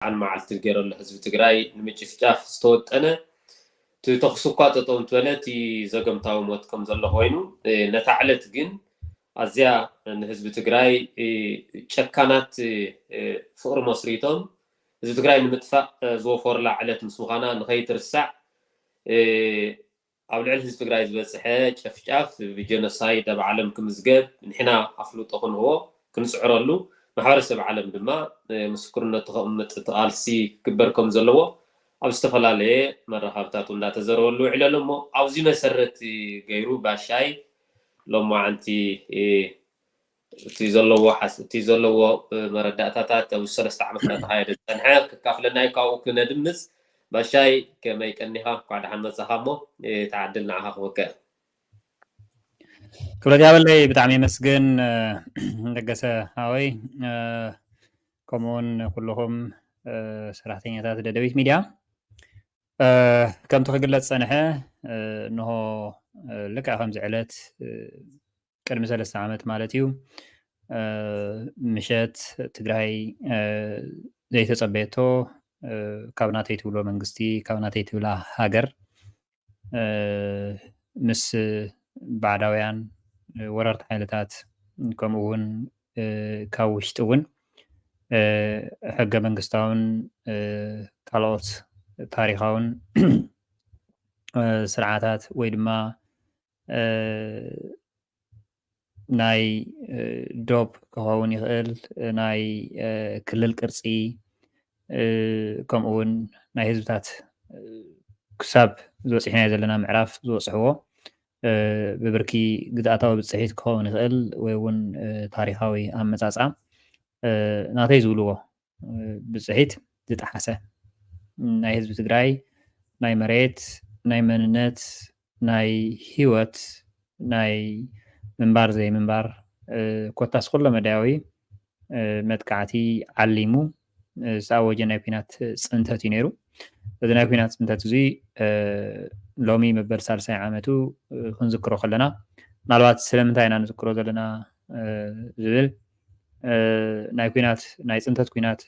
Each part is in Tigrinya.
ሰዓን መዓልትን ገይረሉ ህዝቢ ትግራይ ንምጭፍጫፍ ዝተወጠነ፣ እቲ ተኹሲ እኳ ጠጠው እንተበለ፣ እቲ ዘገምታዊ ሞት ከም ዘሎ ኮይኑ፣ ነታ ዕለት ግን ኣዝያ ንህዝቢ ትግራይ ጨካናት ፍቕሪ መስሪቶም ህዝቢ ትግራይ ንምጥፋእ ዝወፈሩላ ዕለት ምስ ምዃና ንኸይትርሳዕ፣ ኣብ ልዕሊ ህዝቢ ትግራይ ዝበፅሐ ጨፍጫፍ ብጀኖሳይድ ኣብ ዓለም ክምዝገብ ንሕና ኣፍልጦ ክንህቦ፣ ክንፅዕረሉ፣ ማሕበረሰብ ዓለም ድማ ምስክርነቱ ከቕምጥ እቲ ቃልሲ ክግበር ከም ዘለዎ ኣብ ዝተፈላለየ መራኸብታት እውን እንዳተዘረበሉ ውዒሉ ኣሎ። እሞ ኣብዚ መሰረት ገይሩ ባሻይ ሎማዓንቲ እቲ ዘለዎ ሓስ-፣ እቲ ዘለዎ መረዳእታታት ኣብዚ ሰለስተ ዓመት እንዳተኻየደ ዝፀንሐ ክካፍለና እዩ። ካብኡ ክነድምፅ። ባሻይ ከመይ ቀኒኻ? እንኳዕ ደሓን መፃኻ። እሞ እቲ ዕድል ንዓኻ ክህበካ። ክብረት ያበለይ፣ ብጣዕሚ የመስግን። ለገሰ ሓወይ፣ ከምኡውን ኩልኹም ሰራሕተኛታት ደደቢት ሚድያ፣ ከምቲ ክግለጽ ጸንሐ፣ እንሆ ልክዕ ከምዚ ዕለት ቅድሚ ሰለስተ ዓመት ማለት እዩ፣ ምሸት ትግራይ ዘይተጸበየቶ፣ ካብ ናተይ ትብሎ መንግስቲ፣ ካብ ናተይ ትብላ ሃገር ምስ ባዕዳውያን ወረርቲ ሓይልታት፣ ከምኡ እውን ካብ ውሽጢ እውን ሕገ መንግስታውን ካልኦት ታሪኻውን ስርዓታት ወይ ድማ ናይ ዶብ ክኸውን ይኽእል፣ ናይ ክልል ቅርጺ፣ ከምኡ እውን ናይ ህዝብታት ክሳብ ዝበፂሕናዮ ዘለና ምዕራፍ ዝበፅሕዎ ብብርኪ ግዝኣታዊ ብፅሒት ክኸውን ይኽእል፣ ወይ እውን ታሪኻዊ ኣመፃፅኣ ናተይ ዝብልዎ ብፅሒት ዝጠሓሰ ናይ ህዝቢ ትግራይ ናይ መሬት፣ ናይ መንነት፣ ናይ ህይወት፣ ናይ ምንባር ዘይምንባር ኮታስ ኩሎ መዳያዊ መጥቃዕቲ ዓሊሙ ዝተኣወጀ ናይ ኲናት ፅንተት እዩ ነይሩ። እዚ ናይ ኲናት ፅንተት እዚ ሎሚ መበል ሳልሳይ ዓመቱ ክንዝክሮ ከለና፣ ምናልባት ስለምንታይ ኢና ንዝክሮ ዘለና ዝብል ናይ ኲናት፣ ናይ ፅንተት ኲናት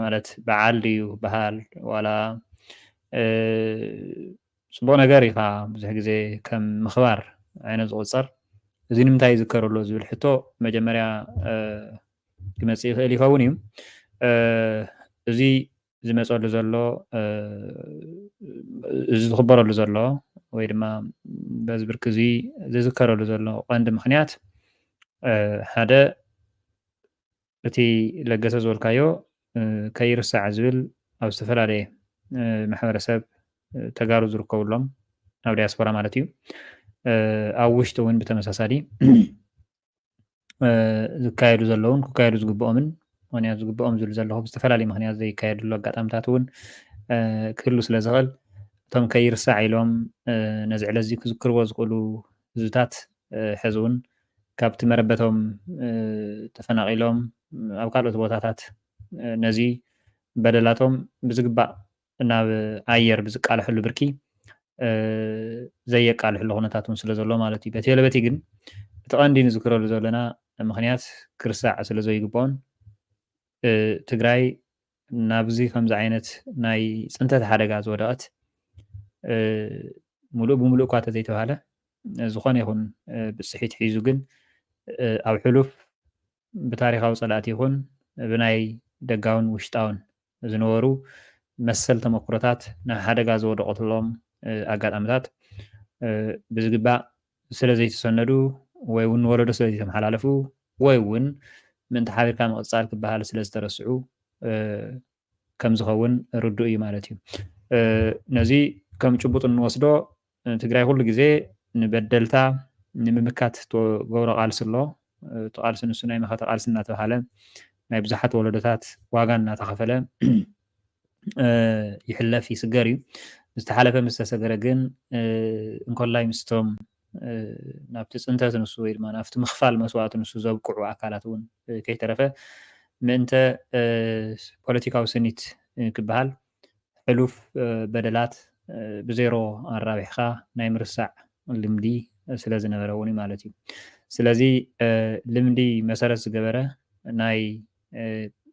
ማለት በዓል ድዩ በሃል ዋላ ፅቡቕ ነገር ኢኻ ብዙሕ ግዜ ከም ምኽባር ዓይነት ዝቑፀር። እዚ ንምንታይ ይዝከር ኣሎ ዝብል ሕቶ መጀመርያ ክመፅእ ይኽእል ይኸውን እዩ። እዚ ዝመፀሉ ዘሎ፣ እዚ ዝኽበረሉ ዘሎ ወይ ድማ በዚ ብርኪ እዚ ዝዝከረሉ ዘሎ ቀንዲ ምኽንያት ሓደ እቲ ለገሰ ዝበልካዮ ከይርሳዕ ዝብል ኣብ ዝተፈላለየ ማሕበረሰብ ተጋሩ ዝርከብሎም ኣብ ዲያስፖራ ማለት እዩ ኣብ ውሽጢ እውን ብተመሳሳሊ ዝካየዱ ዘለውን ክካየዱ ዝግብኦምን ምክንያት ዝግብኦም ዝብል ዘለኹ ብዝተፈላለዩ ምክንያት ዘይካየድሉ ኣጋጣምታት እውን ክህሉ ስለ ዝኽእል እቶም ከይርሳዕ ኢሎም ነዚ ዕለት እዚ ክዝክርዎ ዝኽእሉ ህዝብታት ሕዚ እውን ካብቲ መረበቶም ተፈናቒሎም ኣብ ካልኦት ቦታታት ነዚ በደላቶም ብዝግባእ ናብ ኣየር ብዝቃልሕሉ ብርኪ ዘየቃልሕሉ ኩነታት እውን ስለ ዘሎ ማለት እዩ። በቲ በለ በቲ ግን እቲ ቀንዲ ንዝክረሉ ዘለና ምክንያት ክርሳዕ ስለ ዘይግብኦን ትግራይ ናብዚ ከምዚ ዓይነት ናይ ፅንተት ሓደጋ ዝወደቐት ሙሉእ ብሙሉእ እኳ ተዘይተባሃለ ዝኾነ ይኹን ብፅሒት ሒዙ ግን ኣብ ሕሉፍ ብታሪኻዊ ፀላእቲ ይኹን ብናይ ደጋውን ውሽጣውን ዝነበሩ መሰል ተመክሮታት ናብ ሓደጋ ዝወደቐትሎም ኣጋጣምታት ብዝግባእ ስለ ዘይተሰነዱ ወይ እውን ንወለዶ ስለ ዘይተመሓላለፉ ወይ እውን ምእንቲ ሓቢርካ ምቕፃል ክበሃል ስለ ዝተረስዑ ከም ዝኸውን ርዱእ እዩ ማለት እዩ። ነዚ ከም ጭቡጥ እንወስዶ ትግራይ ኩሉ ግዜ ንበደልታ ንምምካት ትገብሮ ቃልሲ ኣሎ። እቲ ቃልሲ ንሱ ናይ መኸተ ቃልሲ እናተባሃለ ናይ ብዙሓት ወለዶታት ዋጋ እናተኸፈለ ይሕለፍ ይስገር እዩ። ዝተሓለፈ ምስ ተሰገረ ግን እንኮላይ ምስቶም ናብቲ ፅንተት ንሱ ወይ ድማ ናብቲ ምኽፋል መስዋእቲ ንሱ ዘብቅዑ ኣካላት እውን ከይተረፈ ምእንተ ፖለቲካዊ ስኒት ክበሃል ሕሉፍ በደላት ብዜሮ ኣራቢሕካ ናይ ምርሳዕ ልምዲ ስለ ዝነበረ እውን ማለት እዩ። ስለዚ ልምዲ መሰረት ዝገበረ ናይ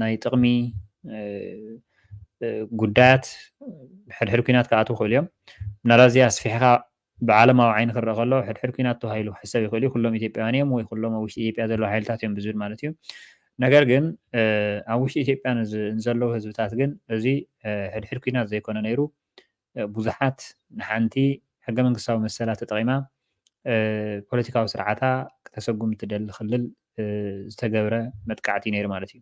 ናይ ጥቕሚ ጉዳያት ሕድሕድ ኩናት ክኣትዉ ይኽእሉ እዮም። ምናልባት እዚ ኣስፊሕካ ብዓለማዊ ዓይኒ ክረአ ከሎ ሕድሕድ ኩናት ተባሂሉ ክሕሰብ ይኽእል እዩ። ኩሎም ኢትዮጵያውያን እዮም ወይ ኩሎም ኣብ ውሽጢ ኢትዮጵያ ዘለዉ ሓይልታት እዮም ብዝብል ማለት እዩ። ነገር ግን ኣብ ውሽጢ ኢትዮጵያ ንዘለዉ ህዝብታት ግን እዚ ሕድሕድ ኩናት ዘይኮነ ነይሩ፣ ብዙሓት ንሓንቲ ሕገ መንግስታዊ መሰላ ተጠቒማ ፖለቲካዊ ስርዓታ ክተሰጉም እትደሊ ክልል ዝተገብረ መጥቃዕቲ ነይሩ ማለት እዩ።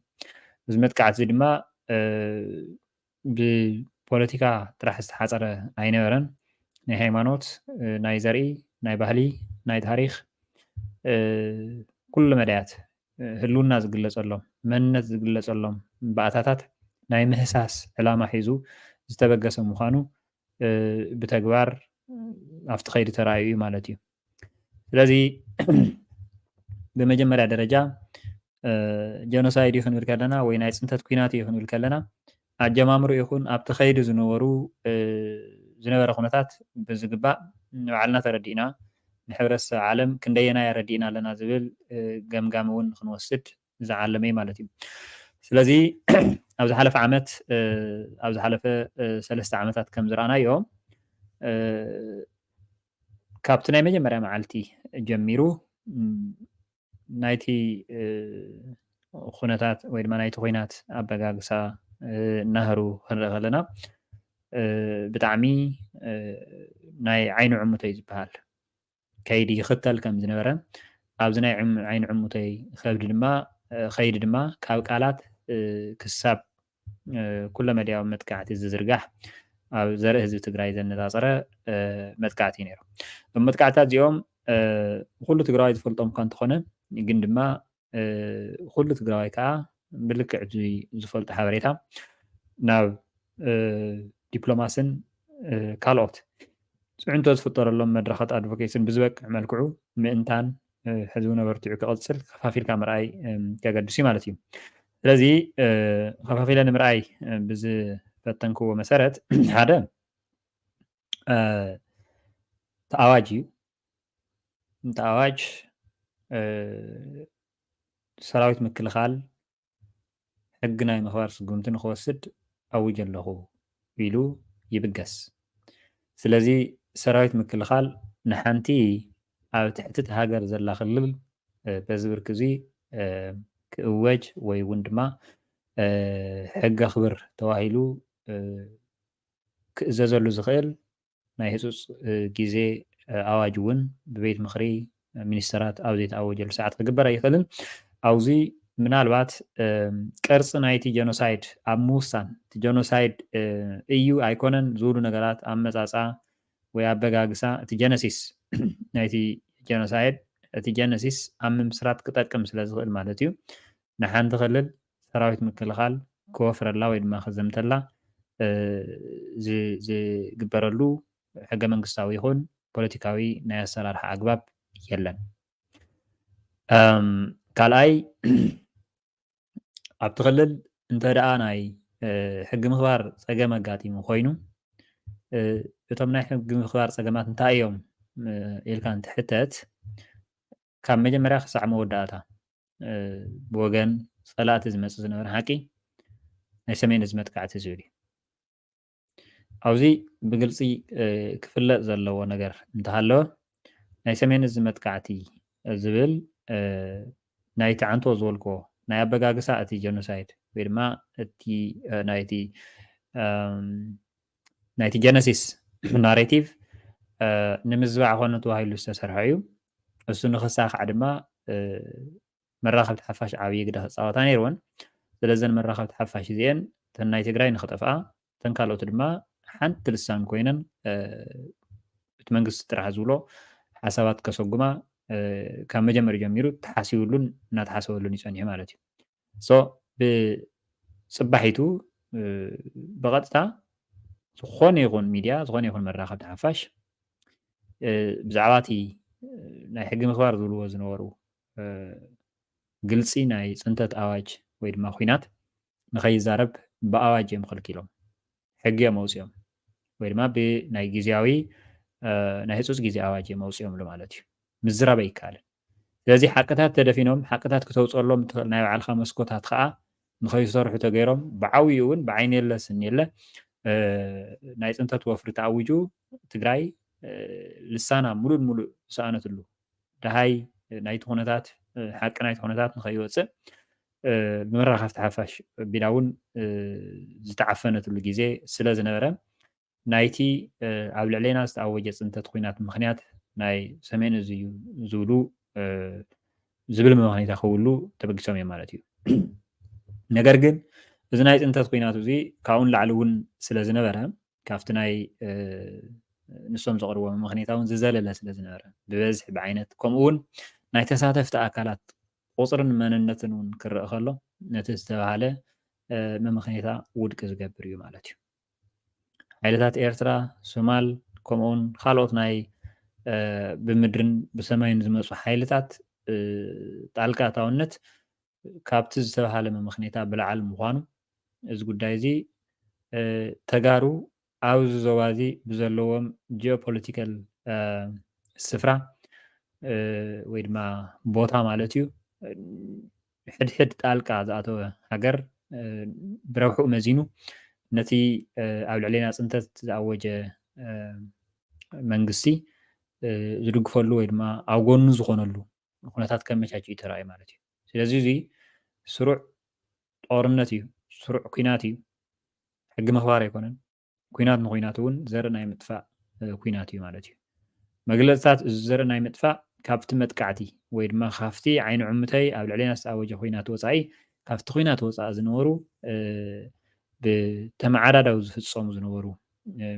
እዚ መጥቃዕቲ እዚ ድማ ብፖለቲካ ጥራሕ ዝተሓፀረ ኣይነበረን። ናይ ሃይማኖት፣ ናይ ዘርኢ፣ ናይ ባህሊ፣ ናይ ታሪኽ፣ ኩሉ መዳያት ህልውና ዝግለፀሎም፣ መንነት ዝግለፀሎም ባእታታት ናይ ምህሳስ ዕላማ ሒዙ ዝተበገሰ ምዃኑ ብተግባር ኣብቲ ከይዲ ተራእዩ እዩ ማለት እዩ። ስለዚ ብመጀመርያ ደረጃ ጀኖሳይድ እዩ ክንብል ከለና ወይ ናይ ፅንተት ኲናት እዩ ክንብል ከለና ኣጀማምሩ ይኹን ኣብቲ ከይዲ ዝነበሩ ዝነበረ ኩነታት ብዝግባእ ንባዕልና ተረዲእና ንሕብረተሰብ ዓለም ክንደየናይ ኣረዲእና ኣለና ዝብል ገምጋም እውን ክንወስድ ዝዓለመ እዩ ማለት እዩ። ስለዚ ኣብ ዝሓለፈ ዓመት ኣብ ዝሓለፈ ሰለስተ ዓመታት ከም ዝረኣናዮ ካብቲ ናይ መጀመርያ መዓልቲ ጀሚሩ ናይቲ ኩነታት ወይ ድማ ናይቲ ኮይናት ኣበጋግሳ ናህሩ ክንርኢ ከለና ብጣዕሚ ናይ ዓይኒ ዕሙተይ ዝበሃል ከይዲ ይኽተል ከም ዝነበረ ኣብዚ ናይ ዓይኒ ዕሙተይ ከብዲ ድማ ከይዲ ድማ ካብ ቃላት ክሳብ ኩለ መድያዊ መጥቃዕቲ ዝዝርጋሕ ኣብ ዘርኢ ህዝቢ ትግራይ ዘነፃፀረ መጥቃዕቲ እዩ ነይሩ። እዞም መጥቃዕትታት እዚኦም ኩሉ ትግራዋይ ዝፈልጦም እኳ እንተኾነ ግን ድማ ኩሉ ትግራዋይ ከዓ ብልክዕ ዝፈልጦ ሓበሬታ ናብ ዲፕሎማስን ካልኦት ፅዕንቶ ዝፍጠረሎም መድረኻት ኣድቮኬስን ብዝበቅዕ መልክዑ ምእንታን ሕዚ እውን ኣበርቲዑ ክቐፅል ከፋፊልካ ምርኣይ ከገድስ እዩ ማለት እዩ። ስለዚ ከፋፊለ ንምርኣይ ብዝፈተንክዎ መሰረት ሓደ ተኣዋጅ እዩ። ተኣዋጅ ሰራዊት ምክልኻል ሕጊ ናይ ምኽባር ስጉምቲ ንክወስድ ኣውጀ ኣለኹ ኢሉ ይብገስ። ስለዚ ሰራዊት ምክልኻል ንሓንቲ ኣብ ትሕቲ እቲ ሃገር ዘላ ክልል በዚ ብርኪ እዚ ክእወጅ ወይ እውን ድማ ሕጊ ኣኽብር ተባሂሉ ክእዘዘሉ ዝኽእል ናይ ህፁፅ ግዜ ኣዋጅ እውን ብቤት ምኽሪ ሚኒስተራት ኣብ ዘይተኣወጀሉ ሰዓት ክግበር ኣይኽእልን። ኣብዚ ምናልባት ቅርፂ ናይቲ ጀኖሳይድ ኣብ ምውሳን እቲ ጀኖሳይድ እዩ ኣይኮነን ዝብሉ ነገራት ኣመፃፃ ወይ ኣበጋግሳ እቲ ጀነሲስ ናይቲ ጀኖሳይድ እቲ ጀነሲስ ኣብ ምምስራት ክጠቅም ስለ ዝኽእል ማለት እዩ። ንሓንቲ ክልል ሰራዊት ምክልኻል ክወፍረላ ወይ ድማ ክዘምተላ ዝግበረሉ ሕገ መንግስታዊ ይኹን ፖለቲካዊ ናይ ኣሰራርሓ ኣግባብ የለን። ካልኣይ ኣብቲ ክልል እንተ ደኣ ናይ ሕጊ ምኽባር ፀገም ኣጋጢሙ ኮይኑ እቶም ናይ ሕጊ ምኽባር ፀገማት እንታይ እዮም ኢልካ እንትሕተት ካብ መጀመርያ ክሳዕ መወዳእታ ብወገን ፀላእቲ ዝመፅእ ዝነበረ ሓቂ ናይ ሰሜን እዚ መጥቃዕቲ ዝብል እዩ። ኣብዚ ብግልፂ ክፍለጥ ዘለዎ ነገር እንተሃለወ ናይ ሰሜን እዚ መጥቃዕቲ ዝብል ናይቲ ዓንቶ ዝበልክዎ ናይ ኣበጋግሳ እቲ ጀኖሳይድ ወይ ድማ እቲ ናይቲ ናይቲ ጀነሲስ ናሬቲቭ ንምዝባዕ ኮነ ተባሂሉ ዝተሰርሐ እዩ። እሱ ንክሳካዕ ድማ መራኸብቲ ሓፋሽ ዓብዪ ግደ ክፃወታ ነይርወን። ስለዘን መራኸብቲ ሓፋሽ እዚአን እተን ናይ ትግራይ ንክጠፍኣ እተን ካልኦት ድማ ሓንቲ ልሳን ኮይነን እቲ መንግስቲ ጥራሕ ዝብሎ ሓሳባት ከሰጉማ ካብ መጀመሪ ጀሚሩ ተሓሲብሉን እናተሓሰበሉን ይፀኒሑ ማለት እዩ። ሶ ብፅባሒቱ ብቐጥታ ዝኾነ ይኹን ሚድያ ዝኾነ ይኹን መራኸብቲ ሓፋሽ ብዛዕባ እቲ ናይ ሕጊ ምኽባር ዝብልዎ ዝነበሩ ግልፂ ናይ ፅንተት ኣዋጅ ወይ ድማ ኲናት ንኸይዛረብ ብኣዋጅ እዮም ከልኪሎም ሕጊ እዮም ኣውፅኦም ወይ ድማ ብናይ ግዜያዊ ናይ ህፁፅ ግዜ ኣዋጅ እዮም ኣውፅኦምሉ ማለት እዩ። ምዝራብ ኣይከኣልን። ስለዚ ሓቅታት ተደፊኖም ሓቅታት ክተውፀሎም ትኽእል ናይ ባዕልካ መስኮታት ከዓ ንኸይሰርሑ ተገይሮም ብዓብዩ እውን ብዓይኒ የለ ስኒ የለ ናይ ፅንተት ወፍሪ ተኣዊጁ ትግራይ ልሳና ሙሉእ ሙሉእ ዝሰኣነትሉ ደሃይ ናይቲ ኩነታት ሓቂ ናይቲ ኩነታት ንኸይወፅእ ብመራኸብቲ ሓፋሽ ቢላ እውን ዝተዓፈነትሉ ግዜ ስለ ዝነበረ ናይቲ ኣብ ልዕሌና ዝተኣወጀ ፅንተት ኩናት ምኽንያት ናይ ሰሜን እዚ እዩ ዝብሉ ዝብል መመኽነይታ ክብሉ ተበጊሶም እዮም ማለት እዩ። ነገር ግን እዚ ናይ ፅንተት ኩናት እዚ ካብኡ ንላዕሊ እውን ስለ ዝነበረ ካብቲ ናይ ንሶም ዘቕርቦ መመኽነይታ እውን ዝዘለለ ስለ ዝነበረ ብበዝሒ ብዓይነት ከምኡ እውን ናይ ተሳተፍቲ ኣካላት ቁፅርን መንነትን እውን ክረአ ከሎ ነቲ ዝተባሃለ መመኽነይታ ውድቂ ዝገብር እዩ ማለት እዩ። ሓይልታት ኤርትራ፣ ሶማል ከምኡውን ካልኦት ናይ ብምድርን ብሰማይን ዝመፁ ሓይልታት ጣልቃ ኣታውነት ካብቲ ዝተባሃለ መመኽኔታ ብላዕሊ ምዃኑ፣ እዚ ጉዳይ እዚ ተጋሩ ኣብዚ ዞባ እዚ ብዘለዎም ጂኦፖለቲካል ስፍራ ወይ ድማ ቦታ ማለት እዩ፣ ሕድሕድ ጣልቃ ዝኣተወ ሃገር ብረብሕኡ መዚኑ ነቲ ኣብ ልዕሌና ፅንተት ዝኣወጀ መንግስቲ ዝድግፈሉ ወይ ድማ ኣብ ጎኑ ዝኾነሉ ኩነታት ከመቻችኡ ተራእዩ ማለት እዩ። ስለዚ እዚ ስሩዕ ጦርነት እዩ፣ ስሩዕ ኩናት እዩ። ሕጊ ምኽባር ኣይኮነን። ኩናት ንኩናት እውን ዘርኢ ናይ ምጥፋእ ኩናት እዩ ማለት እዩ። መግለፅታት እዚ ዘርኢ ናይ ምጥፋእ ካብቲ መጥቃዕቲ ወይ ድማ ካብቲ ዓይኒ ዕምተይ ኣብ ልዕሌና ዝተኣወጀ ኩናት ወፃኢ፣ ካብቲ ኩናት ወፃኢ ዝነበሩ ብተመዓዳዳዊ ዝፍፀሙ ዝነበሩ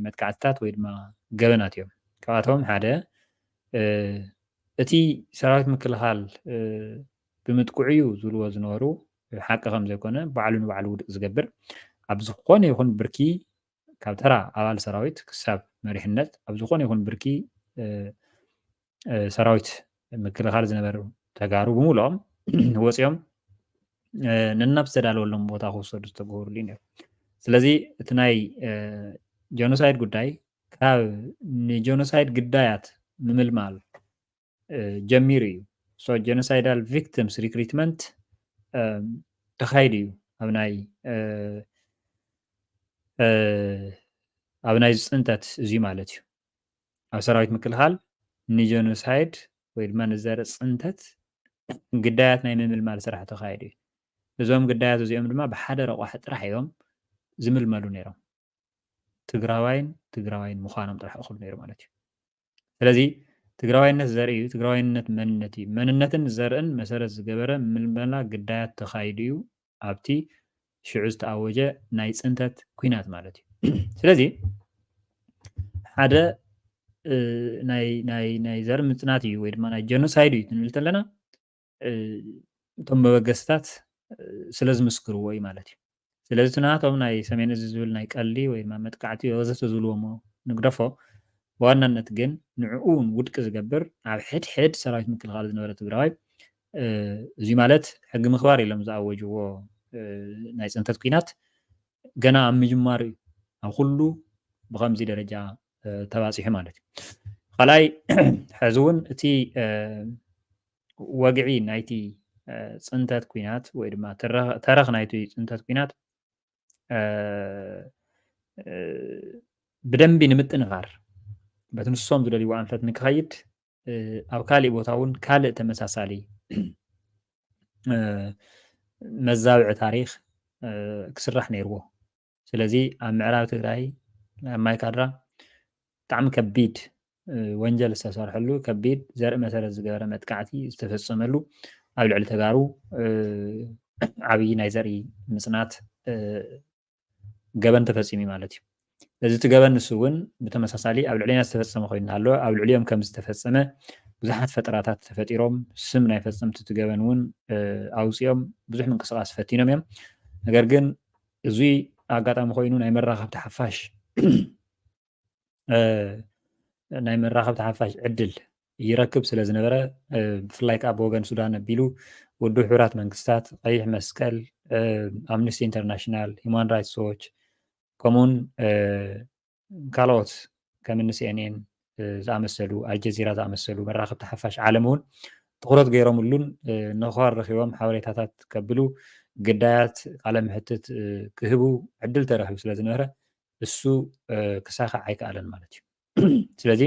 መጥቃዕትታት ወይ ድማ ገበናት እዮም። ካብኣቶም ሓደ እቲ ሰራዊት ምክልኻል ብምጥቅዑ እዩ ዝብልዎ ዝነበሩ ሓቂ ከም ዘይኮነ፣ ባዕሉ ንባዕሉ ውድቅ ዝገብር፣ ኣብ ዝኾነ ይኹን ብርኪ ካብ ተራ ኣባል ሰራዊት ክሳብ መሪሕነት ኣብ ዝኾነ ይኹን ብርኪ ሰራዊት ምክልኻል ዝነበሩ ተጋሩ ብምልኦም ወፂኦም ነናብ ዝተዳለወሎም ቦታ ክውሰዱ ዝተገብሩሉ እዩ ነይሩ። ስለዚ እቲ ናይ ጀኖሳይድ ጉዳይ ካብ ንጀኖሳይድ ግዳያት ምምልማል ጀሚሩ እዩ። So genocidal victims recruitment ተኻይዱ እዩ ኣብ ናይ ኣብ ናይ ፅንተት እዚ ማለት እዩ። ኣብ ሰራዊት ምክልኻል ንጀኖሳይድ ወይ ድማ ንዘርኢ ፅንተት ግዳያት ናይ ምምልማል ስራሕ ተኻይዱ እዩ። እዞም ግዳያት እዚኦም ድማ ብሓደ ረቋሒ ጥራሕ እዮም ዝምልመሉ ነይሮም። ትግራዋይን ትግራዋይን ምዃኖም ጥራሕ እኹል ነይሩ ማለት እዩ። ስለዚ ትግራዋይነት ዘርኢ እዩ፣ ትግራዋይነት መንነት እዩ። መንነትን ዘርእን መሰረት ዝገበረ ምልመላ ግዳያት ተኻይዱ እዩ ኣብቲ ሽዑ ዝተኣወጀ ናይ ፅንተት ኩናት ማለት እዩ። ስለዚ ሓደ ናይ ዘርኢ ምፅናት እዩ ወይ ድማ ናይ ጀኖሳይድ እዩ ክንብል ከለና እቶም መበገስታት ስለ ዝምስክርዎ እዩ ማለት እዩ። ስለዚ እቲ ናቶም ናይ ሰሜን እዚ ዝብል ናይ ቀሊ ወይ ድማ መጥቃዕቲ ወዘተ ዝብልዎ እሞ ንግደፎ፣ ብዋናነት ግን ንዕኡ እውን ውድቂ ዝገብር ኣብ ሕድሕድ ሰራዊት ምክልኻል ዝነበረ ትግራዋይ እዚ ማለት ሕጊ ምኽባር ኢሎም ዝኣወጅዎ ናይ ፅንተት ኩናት ገና ኣብ ምጅማሩ እዩ ኣብ ኩሉ ብከምዚ ደረጃ ተባፂሑ ማለት እዩ። ካልኣይ ሕዚ እውን እቲ ወግዒ ናይቲ ፅንተት ኩናት ወይ ድማ ተረኽ ናይቲ ፅንተት ኩናት ብደንቢ ንምጥንኻር በቲ ንሶም ዝደልይዎ ኣንፈት ንክኸይድ ኣብ ካሊእ ቦታ እውን ካልእ ተመሳሳሊ መዛብዒ ታሪክ ክስራሕ ነይርዎ። ስለዚ ኣብ ምዕራብ ትግራይ ኣብ ማይካድራ ብጣዕሚ ከቢድ ወንጀል ዝተሰርሐሉ ከቢድ ዘርኢ መሰረት ዝገበረ መጥቃዕቲ ዝተፈፀመሉ ኣብ ልዕሊ ተጋሩ ዓብዪ ናይ ዘርኢ ምፅናት ገበን ተፈፂሙ ማለት እዩ። እዚ እቲ ገበን ንሱ እውን ብተመሳሳሊ ኣብ ልዕሌና ዝተፈፀመ ኮይኑ እናሃለወ ኣብ ልዕሊኦም ከም ዝተፈፀመ ብዙሓት ፈጠራታት ተፈጢሮም ስም ናይ ፈፀምቲ እቲ ገበን እውን ኣውፂኦም ብዙሕ ምንቅስቃስ ፈቲኖም እዮም። ነገር ግን እዚ ኣጋጣሚ ኮይኑ ናይ መራኸብቲ ሓፋሽ ናይ መራኸብቲ ሓፋሽ ዕድል ይረክብ ስለ ዝነበረ ብፍላይ ከዓ ብወገን ሱዳን ኣቢሉ ውድብ ሕቡራት መንግስታት፣ ቀይሕ መስቀል፣ ኣምነስቲ ኢንተርናሽናል፣ ሂማን ራይትስ ዎች ከምኡውን ካልኦት ከም እኒ ሲኤንኤን ዝኣመሰሉ ኣልጀዚራ ዝኣመሰሉ መራኸብቲ ሓፋሽ ዓለም እውን ትኩረት ገይሮምሉን ነዃል ረኪቦም ሓበሬታታት ከብሉ ግዳያት ቃለ ምሕትት ክህቡ ዕድል ተረኪቡ ስለ ዝነበረ እሱ ክሳኻዕ ኣይከኣለን ማለት እዩ። ስለዚ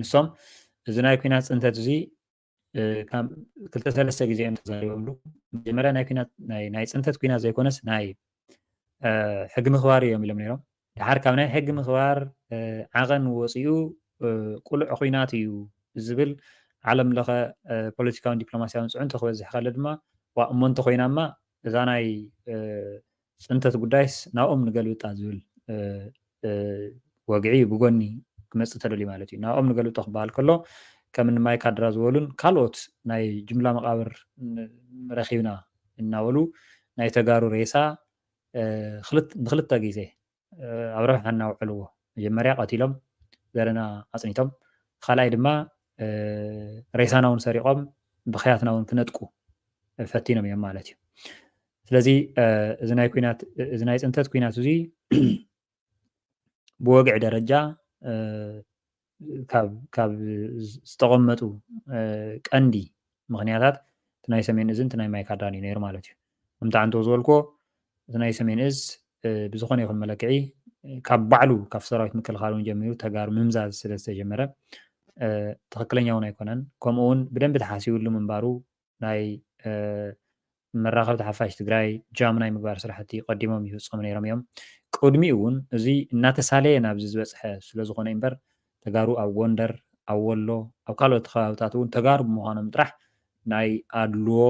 ንሶም እዚ ናይ ኩናት ፅንተት እዚ ክልተ ሰለስተ ግዜ እዮም ተዛሪቦምሉ። መጀመርያ ናይ ኩናት ናይ ፅንተት ኩናት ዘይኮነስ ናይ ሕጊ ምኽባር እዮም ኢሎም ነይሮም። ድሓር ካብ ናይ ሕጊ ምኽባር ዓቐን ወፂኡ ቁሉዕ ኩናት እዩ ዝብል ዓለም ለኸ ፖለቲካውን ዲፕሎማሲያውን ፅዕንቶ ክበዝሕ ከሎ ድማ ዋ እሞ እንተኮይናማ እዛ ናይ ፅንተት ጉዳይስ ናብኦም ንገልብጣ ዝብል ወግዒ ብጎኒ ክመፅእ ተደልዩ ማለት እዩ። ናብኦም ንገልብጦ ክበሃል ከሎ ከም እኒ ማይካድራ ዝበሉን ካልኦት ናይ ጅምላ መቃብር ረኪብና እናበሉ ናይ ተጋሩ ሬሳ ንክልተ ግዜ ኣብ ረብሓ እናውዕልዎ መጀመርያ ቀቲሎም ዘረና ኣፅኒቶም ካልኣይ ድማ ሬሳና እውን ሰሪቆም ብክያትና እውን ክነጥቁ ፈቲኖም እዮም ማለት እዩ። ስለዚ እዚ ናይ ኩናት እዚ ናይ ፅንተት ኩናት እዚ ብወግዒ ደረጃ ካብ ዝተቐመጡ ቀንዲ ምኽንያታት እቲ ናይ ሰሜን እዝን እቲ ናይ ማይካድራን እዩ ነይሩ ማለት እዩ። ከምቲ ዓንቶ ዝበልክዎ እቲ ናይ ሰሜን እዝ ብዝኾነ ይኹን መለክዒ ካብ ባዕሉ ካብ ሰራዊት ምክልኻል እውን ጀሚሩ ተጋሩ ምምዛዝ ስለ ዝተጀመረ ትኽክለኛ እውን ኣይኮነን። ከምኡ እውን ብደንቢ ተሓሲብሉ ምንባሩ ናይ መራኸብቲ ሓፋሽ ትግራይ ጃም ናይ ምግባር ስራሕቲ ቀዲሞም ይፍፀሙ ነይሮም እዮም። ቅድሚኡ እውን እዚ እናተሳለየ ናብዚ ዝበፅሐ ስለዝኾነ እምበር ተጋሩ ኣብ ጎንደር፣ ኣብ ወሎ፣ ኣብ ካልኦት ከባብታት እውን ተጋሩ ብምዃኖም ጥራሕ ናይ ኣድልዎ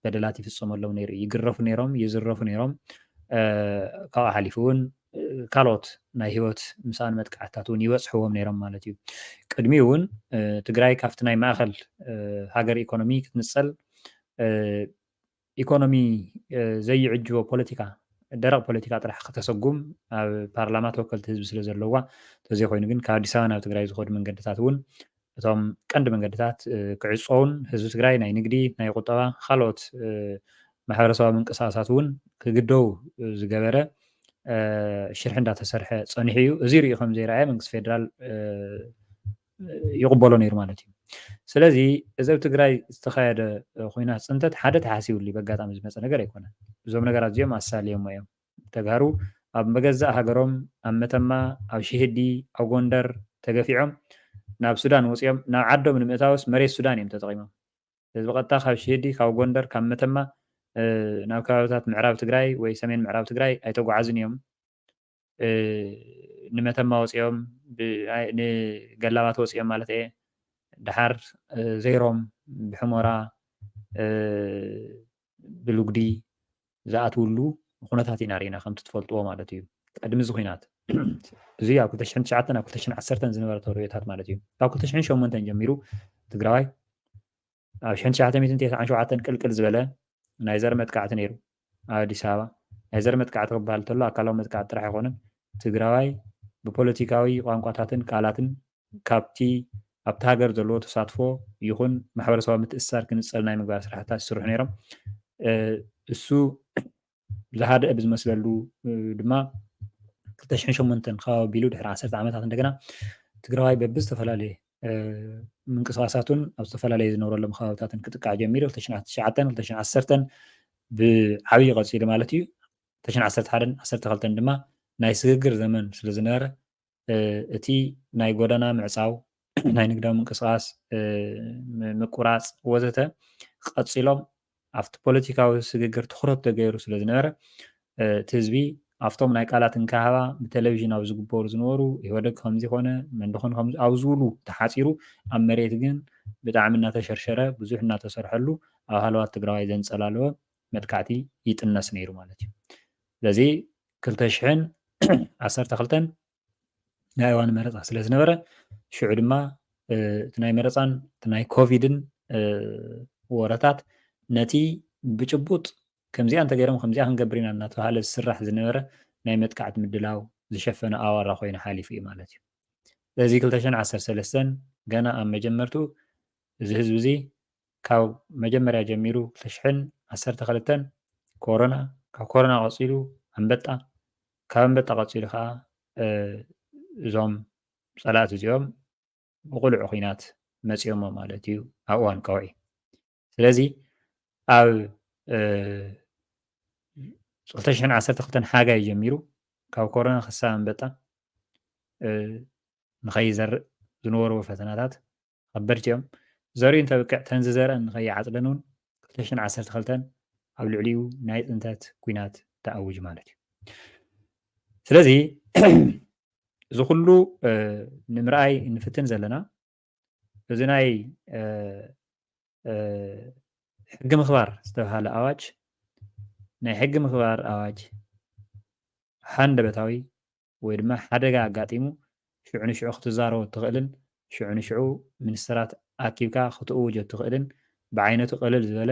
በደላት ይፍፀመሎም ነይሩ። ይግረፉ ነይሮም፣ ይዝረፉ ነይሮም። ካብኡ ሓሊፉ እውን ካልኦት ናይ ህይወት ምስኣን መጥቃዕትታት እውን ይበፅሕዎም ነይሮም ማለት እዩ። ቅድሚኡ እውን ትግራይ ካብቲ ናይ ማእኸል ሃገር ኢኮኖሚ ክትንፀል ኢኮኖሚ ዘይዕጅቦ ፖለቲካ ደረቕ ፖለቲካ ጥራሕ ከተሰጉም ኣብ ፓርላማ ተወከልቲ ህዝቢ ስለ ዘለዋ፣ ተዘይኮይኑ ግን ካብ ኣዲስ ኣበባ ናብ ትግራይ ዝኸዱ መንገድታት እውን እቶም ቀንዲ መንገድታት ክዕፀውን ህዝቢ ትግራይ ናይ ንግዲ፣ ናይ ቁጠባ፣ ካልኦት ማሕበረሰባዊ ምንቅስቃሳት እውን ክግደው ዝገበረ ሽርሒ እንዳተሰርሐ ፀኒሑ እዩ። እዚ ሪኡ ከም ዘይረኣየ መንግስቲ ፌደራል ይቕበሎ ነይሩ ማለት እዩ። ስለዚ እዚ ኣብ ትግራይ ዝተኻየደ ኩናት ፅንተት ሓደ ተሓሲብሉ በጋጣሚ ዝመፀ ነገር ኣይኮነን። እዞም ነገራት እዚኦም ኣሳልዮሞ እዮም። ተጋሩ ኣብ መገዛእ ሃገሮም ኣብ መተማ፣ ኣብ ሽህዲ፣ ኣብ ጎንደር ተገፊዖም ናብ ሱዳን ወፂኦም ናብ ዓዶም ንምእታውስ መሬት ሱዳን እዮም ተጠቒሞም። ስለዚ ብቐጥታ ካብ ሽህዲ ካብ ጎንደር ካብ መተማ ናብ ከባብታት ምዕራብ ትግራይ ወይ ሰሜን ምዕራብ ትግራይ ኣይተጓዓዝን እዮም። ንመተማ ወፂኦም ንገላባት ወፂኦም ማለት እየ። ደሓር ዘይሮም ብሕሞራ ብልጉዲ ዝኣትውሉ ኩነታት ኢና ርኢና ከምቲ ትፈልጥዎ ማለት እዩ። ቅድሚ እዚ ኩናት እዚ ኣብ ክልተ ሽሕን ትሽዓተን ኣብ ክልተ ሽሕን ዓሰርተን ዝነበረ ተርእዮታት ማለት እዩ። ካብ ክልተ ሽሕን ሸሞንተን ጀሚሩ ትግራዋይ ኣብ ሽሕን ትሽዓተ ሚእትን ተስዓን ሸውዓተን ቅልቅል ዝበለ ናይ ዘር መጥቃዕቲ ነይሩ ኣብ ኣዲስ ኣበባ። ናይ ዘር መጥቃዕቲ ክበሃል እንተሎ ኣካላዊ መጥቃዕቲ ጥራሕ ኣይኮነን። ትግራዋይ ብፖለቲካዊ ቋንቋታትን ቃላትን ካብቲ ኣብቲ ሃገር ዘለዎ ተሳትፎ ይኹን ማሕበረሰባዊ ምትእስሳር ክንፀል ናይ ምግባር ስራሕታት ይስርሑ ነይሮም። እሱ ዝሃደአ ብዝመስለሉ ድማ ክልተ ሽሕን ሸሞንተን ከባቢ ኣቢሉ ድሕሪ ዓሰርተ ዓመታት እንደገና ትግራዋይ በብዝተፈላለየ ምንቅስቃሳቱን ኣብ ዝተፈላለየ ዝነብረሎም ከባብታትን ክጥቃዕ ጀሚሩ ክልተ ሽሕን ትሽዓተን ክልተ ሽሕን ዓሰርተን ብዓብዪ ቀፂሉ ማለት እዩ። ክልተ ሽሕን ዓሰርተ ሓደን ዓሰርተ ክልተን ድማ ናይ ስግግር ዘመን ስለ ዝነበረ እቲ ናይ ጎደና ምዕፃው፣ ናይ ንግዳዊ ምንቅስቃስ ምቁራፅ ወዘተ ቀፂሎም ኣብቲ ፖለቲካዊ ስግግር ትኹረት ተገይሩ ስለ ዝነበረ እቲ ህዝቢ ኣብቶም ናይ ቃላት እንካሃባ ብቴሌቪዥን ኣብ ዝግበሩ ዝነበሩ ኢህወደግ ከምዚ ኮነ መንደኾን ከምዚ ኣብ ዝብሉ ተሓፂሩ ኣብ መሬት ግን ብጣዕሚ እናተሸርሸረ ብዙሕ እናተሰርሐሉ ኣብ ሃለዋት ትግራዋይ ዘንፀላለወ መጥቃዕቲ ይጥነስ ነይሩ ማለት እዩ። ስለዚ ክልተ ሽሕን ዓሰርተ ክልተን ናይ እዋን መረፃ ስለ ዝነበረ ሽዑ ድማ እቲ ናይ መረፃን እቲ ናይ ኮቪድን ወረታት ነቲ ብጭቡጥ ከምዚኣ እንተገይሮም ከምዚኣ ክንገብር ኢና እናተባሃለ ዝስራሕ ዝነበረ ናይ መጥቃዕቲ ምድላው ዝሸፈነ ኣዋራ ኮይኑ ሓሊፉ እዩ ማለት እዩ። ስለዚ ክልተ ሽሕን ዓሰርተ ሰለስተን ገና ኣብ መጀመርቱ እዚ ህዝቢ እዚ ካብ መጀመርያ ጀሚሩ ክልተ ሽሕን ዓሰርተ ክልተን ኮሮና፣ ካብ ኮሮና ቀፂሉ ኣንበጣ፣ ካብ ኣንበጣ ቀፂሉ ከዓ እዞም ፀላእቲ እዚኦም ብቁሉዕ ኩናት መፂኦሞ ማለት እዩ ኣብ እዋን ቀውዒ። ስለዚ ኣብ ክልተ ሽሕን ዓሰርተ ክልተን ሓጋይ ጀሚሩ ካብ ኮሮና ክሳብ ኣንበጣ ንኸይዘርእ ዝነበርዎ ፈተናታት ከበድቲ እዮም። ዘሪኡ እንተብቅዕ ተን ዝዘርአን ንኸይዓፅደን እውን ክልተ ሽሕን ዓሰርተ ክልተን ኣብ ልዕሊኡ ናይ ፅንተት ኩናት ተኣውጅ ማለት እዩ። ስለዚ እዚ ኩሉ ንምርኣይ ንፍትን ዘለና እዚ ናይ ሕጊ ምኽባር ዝተባሃለ ኣዋጅ ናይ ሕጊ ምኽባር ኣዋጅ ሃንደበታዊ ወይ ድማ ሓደጋ ኣጋጢሙ ሽዑ ንሽዑ ክትዛረቦ እትኽእልን ሽዑ ንሽዑ ሚኒስትራት ኣኪብካ ክትእውጆ እትኽእልን ብዓይነቱ ቅልል ዝበለ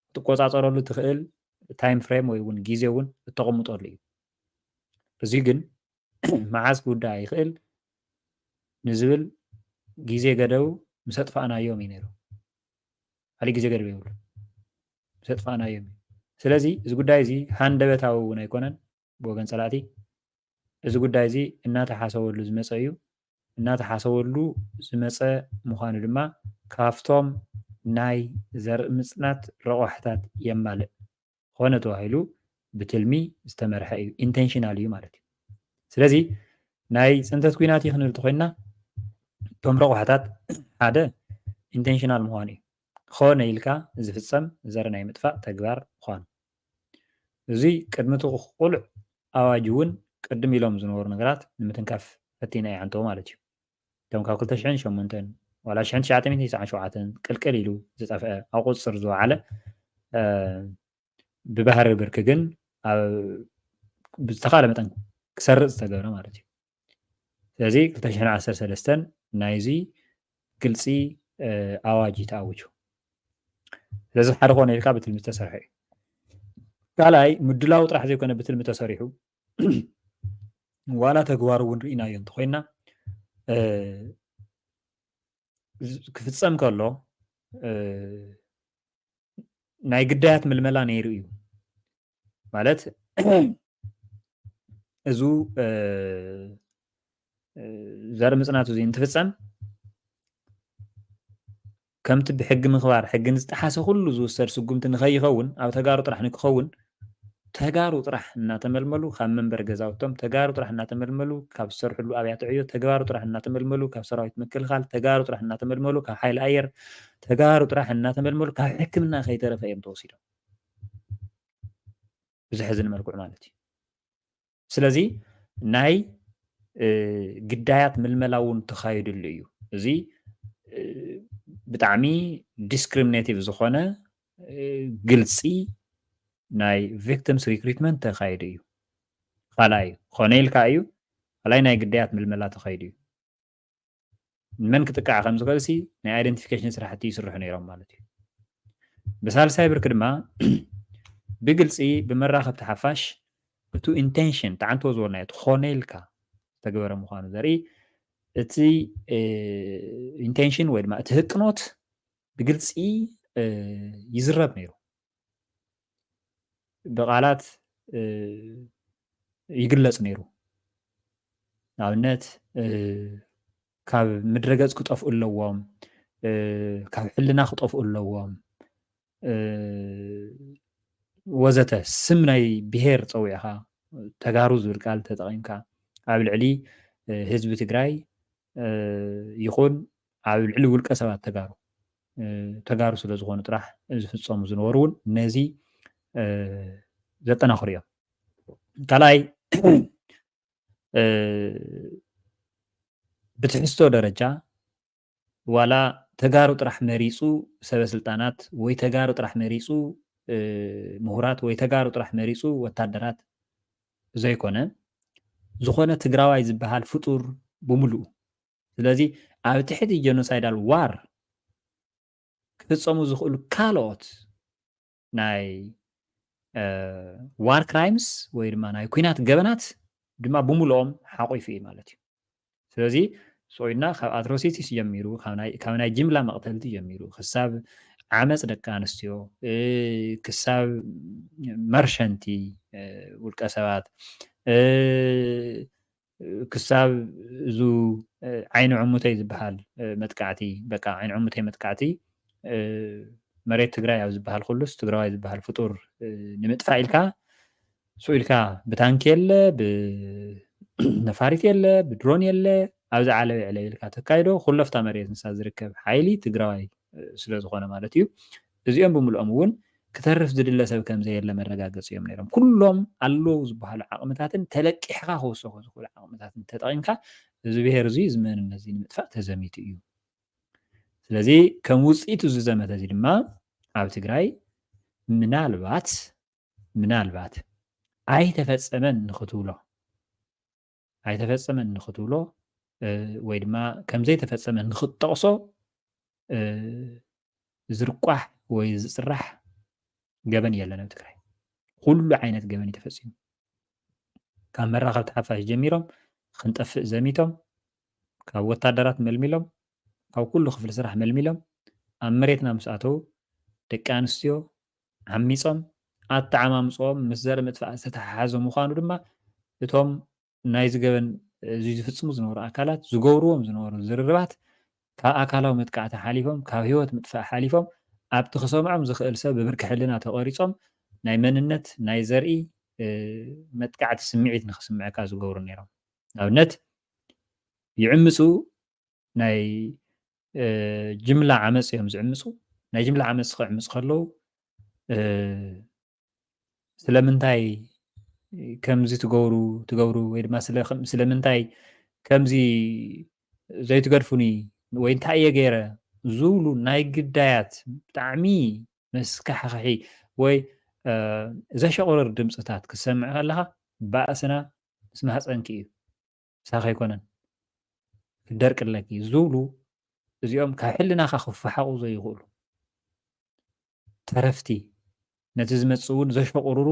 ክትቆፃፀረሉ ትኽእል ታይም ፍሬም ወይ እውን ግዜ እውን እተቐምጠሉ እዩ። እዚ ግን መዓዝ ክውዳእ ይኽእል ንዝብል ግዜ ገደቡ ምስ ኣጥፋእናዮም እዩ ነይሩ። ካሊእ ግዜ ገደብ የብሉ። ዘጥፋእናዮም እዩ። ስለዚ እዚ ጉዳይ እዚ ሃንደበታዊ እውን ኣይኮነን ብወገን ፀላእቲ። እዚ ጉዳይ እዚ እናተሓሰበሉ ዝመፀ እዩ። እናተሓሰበሉ ዝመፀ ምዃኑ ድማ ካብቶም ናይ ዘርኢ ምፅናት ረቋሕታት የማልእ። ኮነ ተባሂሉ ብትልሚ ዝተመርሐ እዩ፣ ኢንቴንሽናል እዩ ማለት እዩ። ስለዚ ናይ ፅንተት ኲናት እዩ ክንብል ተኮይንና እቶም ረቋሕታት ሓደ ኢንቴንሽናል ምዃኑ እዩ። ኮነ ኢልካ ዝፍፀም ዘርኢ ናይ ምጥፋእ ተግባር ምዃኑ። እዚ ቅድሚ እቲ ቁሉዕ ኣዋጅ እውን ቅድም ኢሎም ዝነበሩ ነገራት ንምትንካፍ ፈቲና ይዓንተው ማለት እዩ። እቶም ካብ ክልተ ሽሕን ሸሞንተን ዋላ ሽሕን ትሽዓተ ሚእትን ተስዓን ሸውዓተን ቅልቅል ኢሉ ዝጠፍአ ኣብ ቁፅፅር ዝወዓለ ብባህሪ ብርኪ ግን ብዝተኻለ መጠን ክሰርፅ ዝተገብረ ማለት እዩ። ስለዚ ክልተ ሽሕን ዓሰርተ ሰለስተን ናይዚ ግልፂ ኣዋጅ እዩ ተኣዊጁ። ስለዚ ሓደ ኮነ ኢልካ ብትልሚ ዝተሰርሐ እዩ። ካልኣይ ምድላው ጥራሕ ዘይኮነ ብትልሚ ተሰሪሑ ዋላ ተግባሩ እውን ርኢናዮ እንተኮይና ክፍፀም ከሎ ናይ ግዳያት ምልመላ ነይሩ እዩ ማለት እዙ ዘርኢ ምፅናት እዚ እንትፍፀም ከምቲ ብሕጊ ምኽባር ሕጊ ንዝጠሓሰ ኩሉ ዝውሰድ ስጉምቲ ንኸይኸውን ኣብ ተጋሩ ጥራሕ ንክኸውን ተጋሩ ጥራሕ እናተመልመሉ ካብ መንበሪ ገዛውቶም ተጋሩ ጥራሕ እናተመልመሉ ካብ ዝሰርሕሉ ኣብያተ ዕዮ ተጋሩ ጥራሕ እናተመልመሉ ካብ ሰራዊት ምክልኻል ተጋሩ ጥራሕ እናተመልመሉ ካብ ሓይሊ ኣየር ተጋሩ ጥራሕ እናተመልመሉ ካብ ሕክምና ከይተረፈ እዮም ተወሲዶም። ብዘሕዝን መልክዑ ማለት እዩ። ስለዚ ናይ ግዳያት ምልመላ እውን ተኻይድሉ እዩ። እዚ ብጣዕሚ ዲስክሪሚኔቲቭ ዝኾነ ግልፂ ናይ ቪክቲምስ ሪክሪትመንት ተኻይዱ እዩ። ካልኣይ ኮነ ኢልካ እዩ። ካልኣይ ናይ ግዳያት ምልመላ ተኻይዱ እዩ። ንመን ክጥቃዕ ከም ዝኽእል ሲ ናይ ኣይደንቲፊኬሽን ስራሕቲ ይስርሑ ነይሮም ማለት እዩ። ብሳልሳይ ብርኪ ድማ ብግልፂ ብመራኸብቲ ሓፋሽ እቱ ኢንቴንሽን ተዓንቶ ዝበልናዮ እቲ ኮነ ኢልካ ዝተገበረ ምዃኑ ዘርኢ እቲ ኢንቴንሽን ወይ ድማ እቲ ህቅኖት ብግልፂ ይዝረብ ነይሩ። ብቓላት ይግለፅ ነይሩ። ንኣብነት ካብ ምድረገፅ ክጠፍኡ ኣለዎም፣ ካብ ሕልና ክጠፍኡ ኣለዎም ወዘተ ስም ናይ ብሄር ፀዊዕኻ ተጋሩ ዝብል ቃል ተጠቒምካ ኣብ ልዕሊ ህዝቢ ትግራይ ይኹን ኣብ ልዕሊ ውልቀ ሰባት ተጋሩ ተጋሩ ስለ ዝኾኑ ጥራሕ ዝፍፀሙ ዝነበሩ እውን ነዚ ዘጠናኽሩ እዮም። ካልኣይ ብትሕዝቶ ደረጃ ዋላ ተጋሩ ጥራሕ መሪፁ ሰበ ስልጣናት ወይ ተጋሩ ጥራሕ መሪፁ ምሁራት ወይ ተጋሩ ጥራሕ መሪፁ ወታደራት ዘይኮነ ዝኾነ ትግራዋይ ዝበሃል ፍጡር ብምሉኡ ስለዚ ኣብ ትሕቲ ጀኖሳይዳል ዋር ክፍፀሙ ዝኽእሉ ካልኦት ናይ ዋር ክራይምስ ወይ ድማ ናይ ኩናት ገበናት ድማ ብምልኦም ሓቑፉ እዩ ማለት እዩ። ስለዚ ስቑይና ካብ ኣትሮሲቲስ ጀሚሩ ካብ ናይ ጅምላ መቕተልቲ ጀሚሩ ክሳብ ዓመፅ ደቂ ኣንስትዮ ክሳብ መርሸንቲ ውልቀ ሰባት ክሳብ እዙ ዓይኒ ዕሙተይ ዝበሃል መጥቃዕቲ በቃ ዓይኒ ዕሙተይ መጥቃዕቲ መሬት ትግራይ ኣብ ዝበሃል ኩሉስ ትግራዋይ ዝበሃል ፍጡር ንምጥፋእ ኢልካ ስኡ ኢልካ ብታንኪ የለ ብነፋሪት የለ ብድሮን የለ ኣብዚ ዓለበ ዕለብ ኢልካ ተካይዶ ኩለፍታ መሬት ንሳ ዝርከብ ሓይሊ ትግራዋይ ስለ ዝኾነ ማለት እዩ። እዚኦም ብምልኦም እውን ክተርፍ ዝድለ ሰብ ከም ዘየለ መረጋገፂ እዮም ነይሮም። ኩሎም ኣለዉ ዝበሃሉ ዓቕምታትን ተለቂሕካ ክውሰኹ ዝኽእሉ ዓቕምታትን ተጠቒምካ እዚ ብሄር እዚ እዚ መንነት እዚ ንምጥፋእ ተዘሚቱ እዩ። ስለዚ ከም ውፅኢት እዚ ዘመተ እዚ ድማ ኣብ ትግራይ ምናልባት ምናልባት ኣይተፈፀመን ንክትብሎ ኣይተፈፀመን ንክትብሎ ወይ ድማ ከምዘይተፈፀመ ንክትጠቕሶ ዝርቋሕ ወይ ዝፅራሕ ገበን የለን ኣብ ትግራይ። ኩሉ ዓይነት ገበን እዩ ተፈፂሙ። ካብ መራኸብቲ ሓፋሽ ጀሚሮም ክንጠፍእ ዘሚቶም፣ ካብ ወታደራት መልሚሎም፣ ካብ ኩሉ ክፍሊ ስራሕ መልሚሎም ኣብ መሬትና ምስ ኣተዉ ደቂ ኣንስትዮ ዓሚጾም ኣተዓማምጽኦም ምስ ዘርኢ ምጥፋእ ዝተተሓሓዘ ምዃኑ ድማ እቶም ናይዚ ገበን እዚ ዝፍጽሙ ዝነበሩ ኣካላት ዝገብርዎም ዝነበሩ ዝርርባት ካብ ኣካላዊ መጥቃዕቲ ሓሊፎም ካብ ህይወት ምጥፋእ ሓሊፎም ኣብቲ ክሰምዖም ዝኽእል ሰብ ብብርኪ ሕልና ተቐሪጾም ናይ መንነት ናይ ዘርኢ መጥቃዕቲ ስምዒት ንኽስምዐካ ዝገብሩ ነይሮም። ንኣብነት ይዕምፁ ናይ ጅምላ ዓመፅ እዮም ዝዕምፁ። ናይ ጅምላ ዓመፅ ክዕምፁ ከለዉ ስለምንታይ ከምዚ ትገብሩ ትገብሩ ወይ ድማ ስለምንታይ ከምዚ ዘይትገድፉኒ ወይ እንታይ እየ ገይረ ዝብሉ ናይ ግዳያት ብጣዕሚ መስካሕኽሒ ወይ ዘሸቑርር ድምፅታት ክሰምዕ ከለኻ ባእስና ምስ ማህፀንኪ እዩ። ምሳኺ ኣይኮነን ክደርቅለኪ ዝብሉ እዚኦም ካብ ሕልናኻ ክፈሓቑ ዘይኽእሉ ተረፍቲ ነቲ ዝመጽእ እውን ዘሸቑርሩ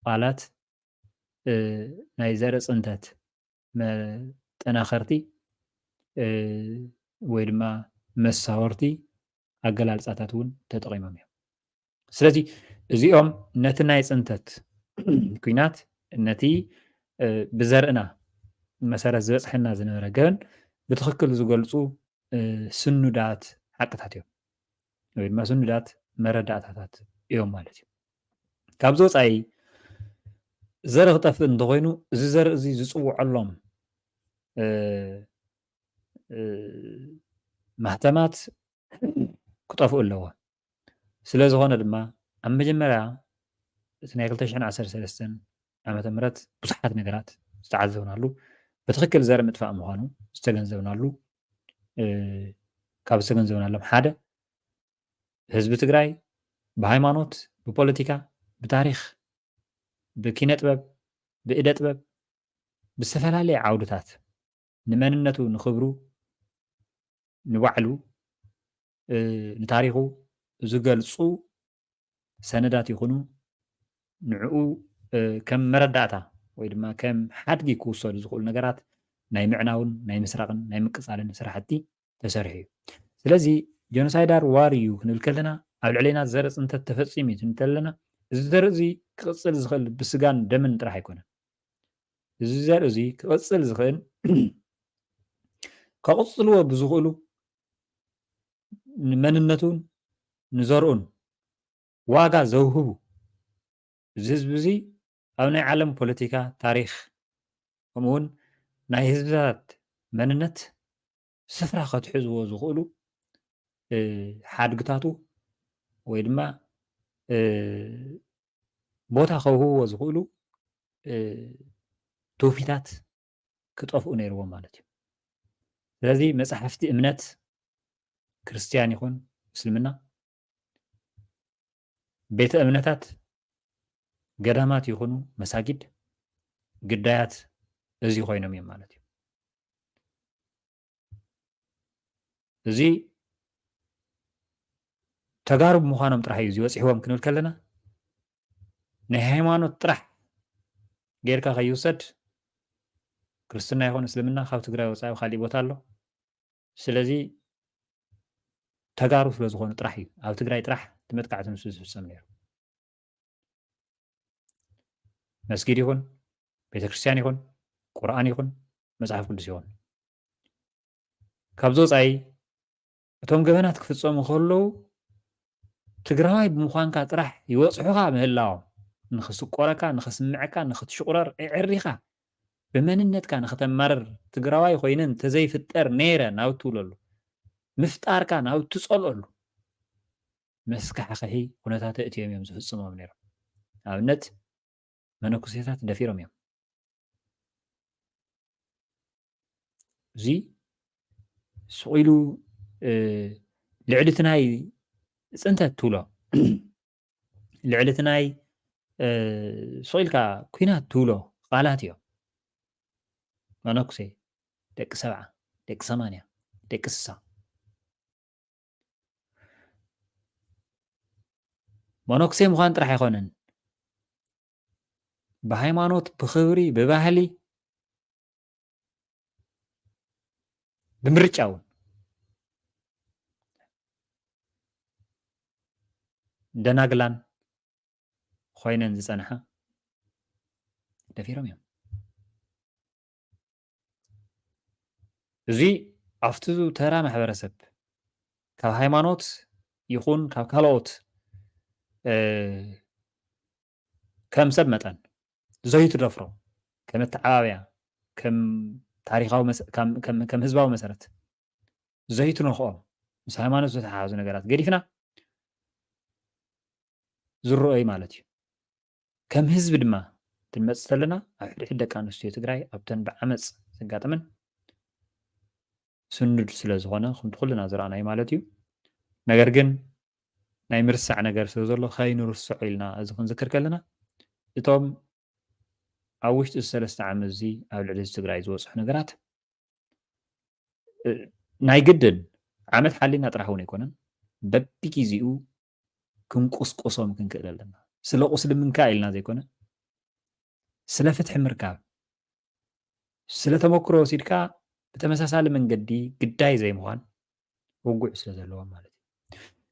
ቃላት ናይ ዘርኢ ፅንተት መጠናኸርቲ ወይ ድማ መሳወርቲ ኣገላልፃታት እውን ተጠቒሞም እዮም። ስለዚ እዚኦም ነቲ ናይ ፅንተት ኲናት ነቲ ብዘርእና መሰረት ዝበፅሐና ዝነበረ ገበን ብትኽክል ዝገልፁ ስኑዳት ሓቅታት እዮም ወይ ድማ ስኑዳት መረዳእታታት እዮም ማለት እዩ። ካብዚ ወፃኢ ዘርኢ ክጠፍእ እንተኮይኑ እዚ ዘርኢ እዚ ዝፅውዐሎም ማህተማት ክጠፍኡ ኣለዎ። ስለ ዝኾነ ድማ ኣብ መጀመርያ እቲ ናይ ክልተ ሽሕን ዓሰርተ ሰለስተን ዓመተ ምህረት ብዙሓት ነገራት ዝተዓዘብናሉ ብትኽክል ዘርኢ ምጥፋእ ምዃኑ ዝተገንዘብናሉ ካብ ዝተገንዘብናሎም ሓደ ህዝቢ ትግራይ ብሃይማኖት፣ ብፖለቲካ፣ ብታሪኽ፣ ብኪነ ጥበብ፣ ብእደ ጥበብ፣ ብዝተፈላለየ ዓውድታት ንመንነቱ፣ ንኽብሩ፣ ንባዕሉ፣ ንታሪኹ ዝገልፁ ሰነዳት ይኹኑ ንዕኡ ከም መረዳእታ ወይ ድማ ከም ሓድጊ ክውሰዱ ዝኽእሉ ነገራት ናይ ምዕናውን ናይ ምስራቕን ናይ ምቅፃልን ስራሕቲ ተሰሪሑ እዩ። ስለዚ ጀኖሳይዳር ዋር እዩ ክንብል ከለና ኣብ ልዕሌና ዘርኢ ፅንተት ተፈፂሙ እዩ ክንብል ከለና እዚ ዘርኢ እዚ ክቕፅል ዝኽእል ብስጋን ደምን ጥራሕ ኣይኮነን። እዚ ዘርኢ እዚ ክቕፅል ዝኽእል ከቕፅልዎ ብዝኽእሉ ንመንነቱን ንዘርኡን ዋጋ ዘውህቡ እዚ ህዝቢ እዚ ኣብ ናይ ዓለም ፖለቲካ ታሪኽ ከምኡውን ናይ ህዝብታት መንነት ስፍራ ከትሕዝዎ ዝኽእሉ ሓድግታቱ ወይ ድማ ቦታ ከውህብዎ ዝኽእሉ ትውፊታት ክጠፍኡ ነይርዎም ማለት እዩ። ስለዚ መፅሓፍቲ እምነት ክርስትያን ይኹን እስልምና ቤተ እምነታት ገዳማት ይኹኑ መሳጊድ ግዳያት እዚ ኮይኖም እዮም ማለት እዩ። እዚ ተጋሩ ብምዃኖም ጥራሕ እዩ እዚ በፂሕዎም ክንብል ከለና ናይ ሃይማኖት ጥራሕ ጌርካ ከይውሰድ ክርስትና ይኹን እስልምና ካብ ትግራይ ወፃኢ ኣብ ካሊእ ቦታ ኣሎ። ስለዚ ተጋሩ ስለ ዝኾኑ ጥራሕ እዩ ኣብ ትግራይ ጥራሕ እቲ መጥቃዕቲ ንሱ ዝፍፀም ነይሩ። መስጊድ ይኹን ቤተክርስትያን ይኹን ቁርኣን ይኹን መፅሓፍ ቅዱስ ይኹን ካብዚ ወፃኢ እቶም ገበናት ክፍፀሙ ከለዉ ትግራዋይ ብምዃንካ ጥራሕ ይበፅሑኻ ምህላዎም ንኽስቆረካ ንኽስምዐካ ንኽትሽቑረር እዕሪኻ ብመንነትካ ንኽተማርር ትግራዋይ ኮይነ እንተዘይፍጠር ነይረ ናብ እትብለሉ ምፍጣርካ ናብ እትፀልኦሉ መስካሕኽሒ ኩነታት እትዮም እዮም ዝፍፅሞም ነይሮም። ንኣብነት መነኩሴታት ደፊሮም እዮም። እዚ ስቕ ኢሉ ልዕሊ እቲ ናይ ፅንተት ትብሎ ልዕሊ እቲ ናይ ስቕ ኢልካ ኲናት ትብሎ ቃላት እዮም። መነኩሴ፣ ደቂ ሰብዓ፣ ደቂ ሰማንያ፣ ደቂ ስሳ መነኩሴ ምዃን ጥራሕ ኣይኮነን። ብሃይማኖት፣ ብኽብሪ፣ ብባህሊ፣ ብምርጫ እውን ደናግላን ኮይነን ዝጸንሓ ደፊሮም እዮም። እዚ ኣብቲ ተራ ማሕበረሰብ ካብ ሃይማኖት ይኹን ካብ ካልኦት፣ እ፣ ከም ሰብ መጠን ዘይትደፍሮ፣ ከም መተዓባብያ፣ ከም ታሪኻዊ መሰ-፣ ከም፣ ከም፣ ከም ህዝባዊ መሰረት ዘይትነኽኦም፣ ምስ ሃይማኖት ዝተተሓሓዙ ነገራት ገዲፍና ዝረኣዩ ማለት እዩ። ከም ህዝቢ ድማ ክንመጽእ ከለና ኣብ ሕድሕድ ደቂ ኣንስትዮ ትግራይ ኣብተን ብዓመጽ ዘጋጠመን ስኑድ ስለ ዝኾነ ከምቲ ኩልና ዝረኣናዩ ማለት እዩ። ነገር ግን ናይ ምርሳዕ ነገር ስለ ዘሎ ከይንርስዖ ኢልና እዚ ክንዝክር ከለና እቶም ኣብ ውሽጢ እዚ ሰለስተ ዓመት እዚ ኣብ ልዕሊ ህዝቢ ትግራይ ዝበፅሑ ነገራት፣ እ፣ ናይ ግድን ዓመት ሓሊና ጥራሕ እውን ኣይኮነን፣ በቢግዜኡ ክንቁስቁሶም ክንክእል ኣለና። ስለ ቁስሊ ምንካእ ኢልና ዘይኮነ፣ ስለ ፍትሒ ምርካብ፣ ስለ ተመክሮ ወሲድካ ብተመሳሳሊ መንገዲ ግዳይ ዘይምዃን ውጉዕ ስለ ዘለዎም ማለት እዩ።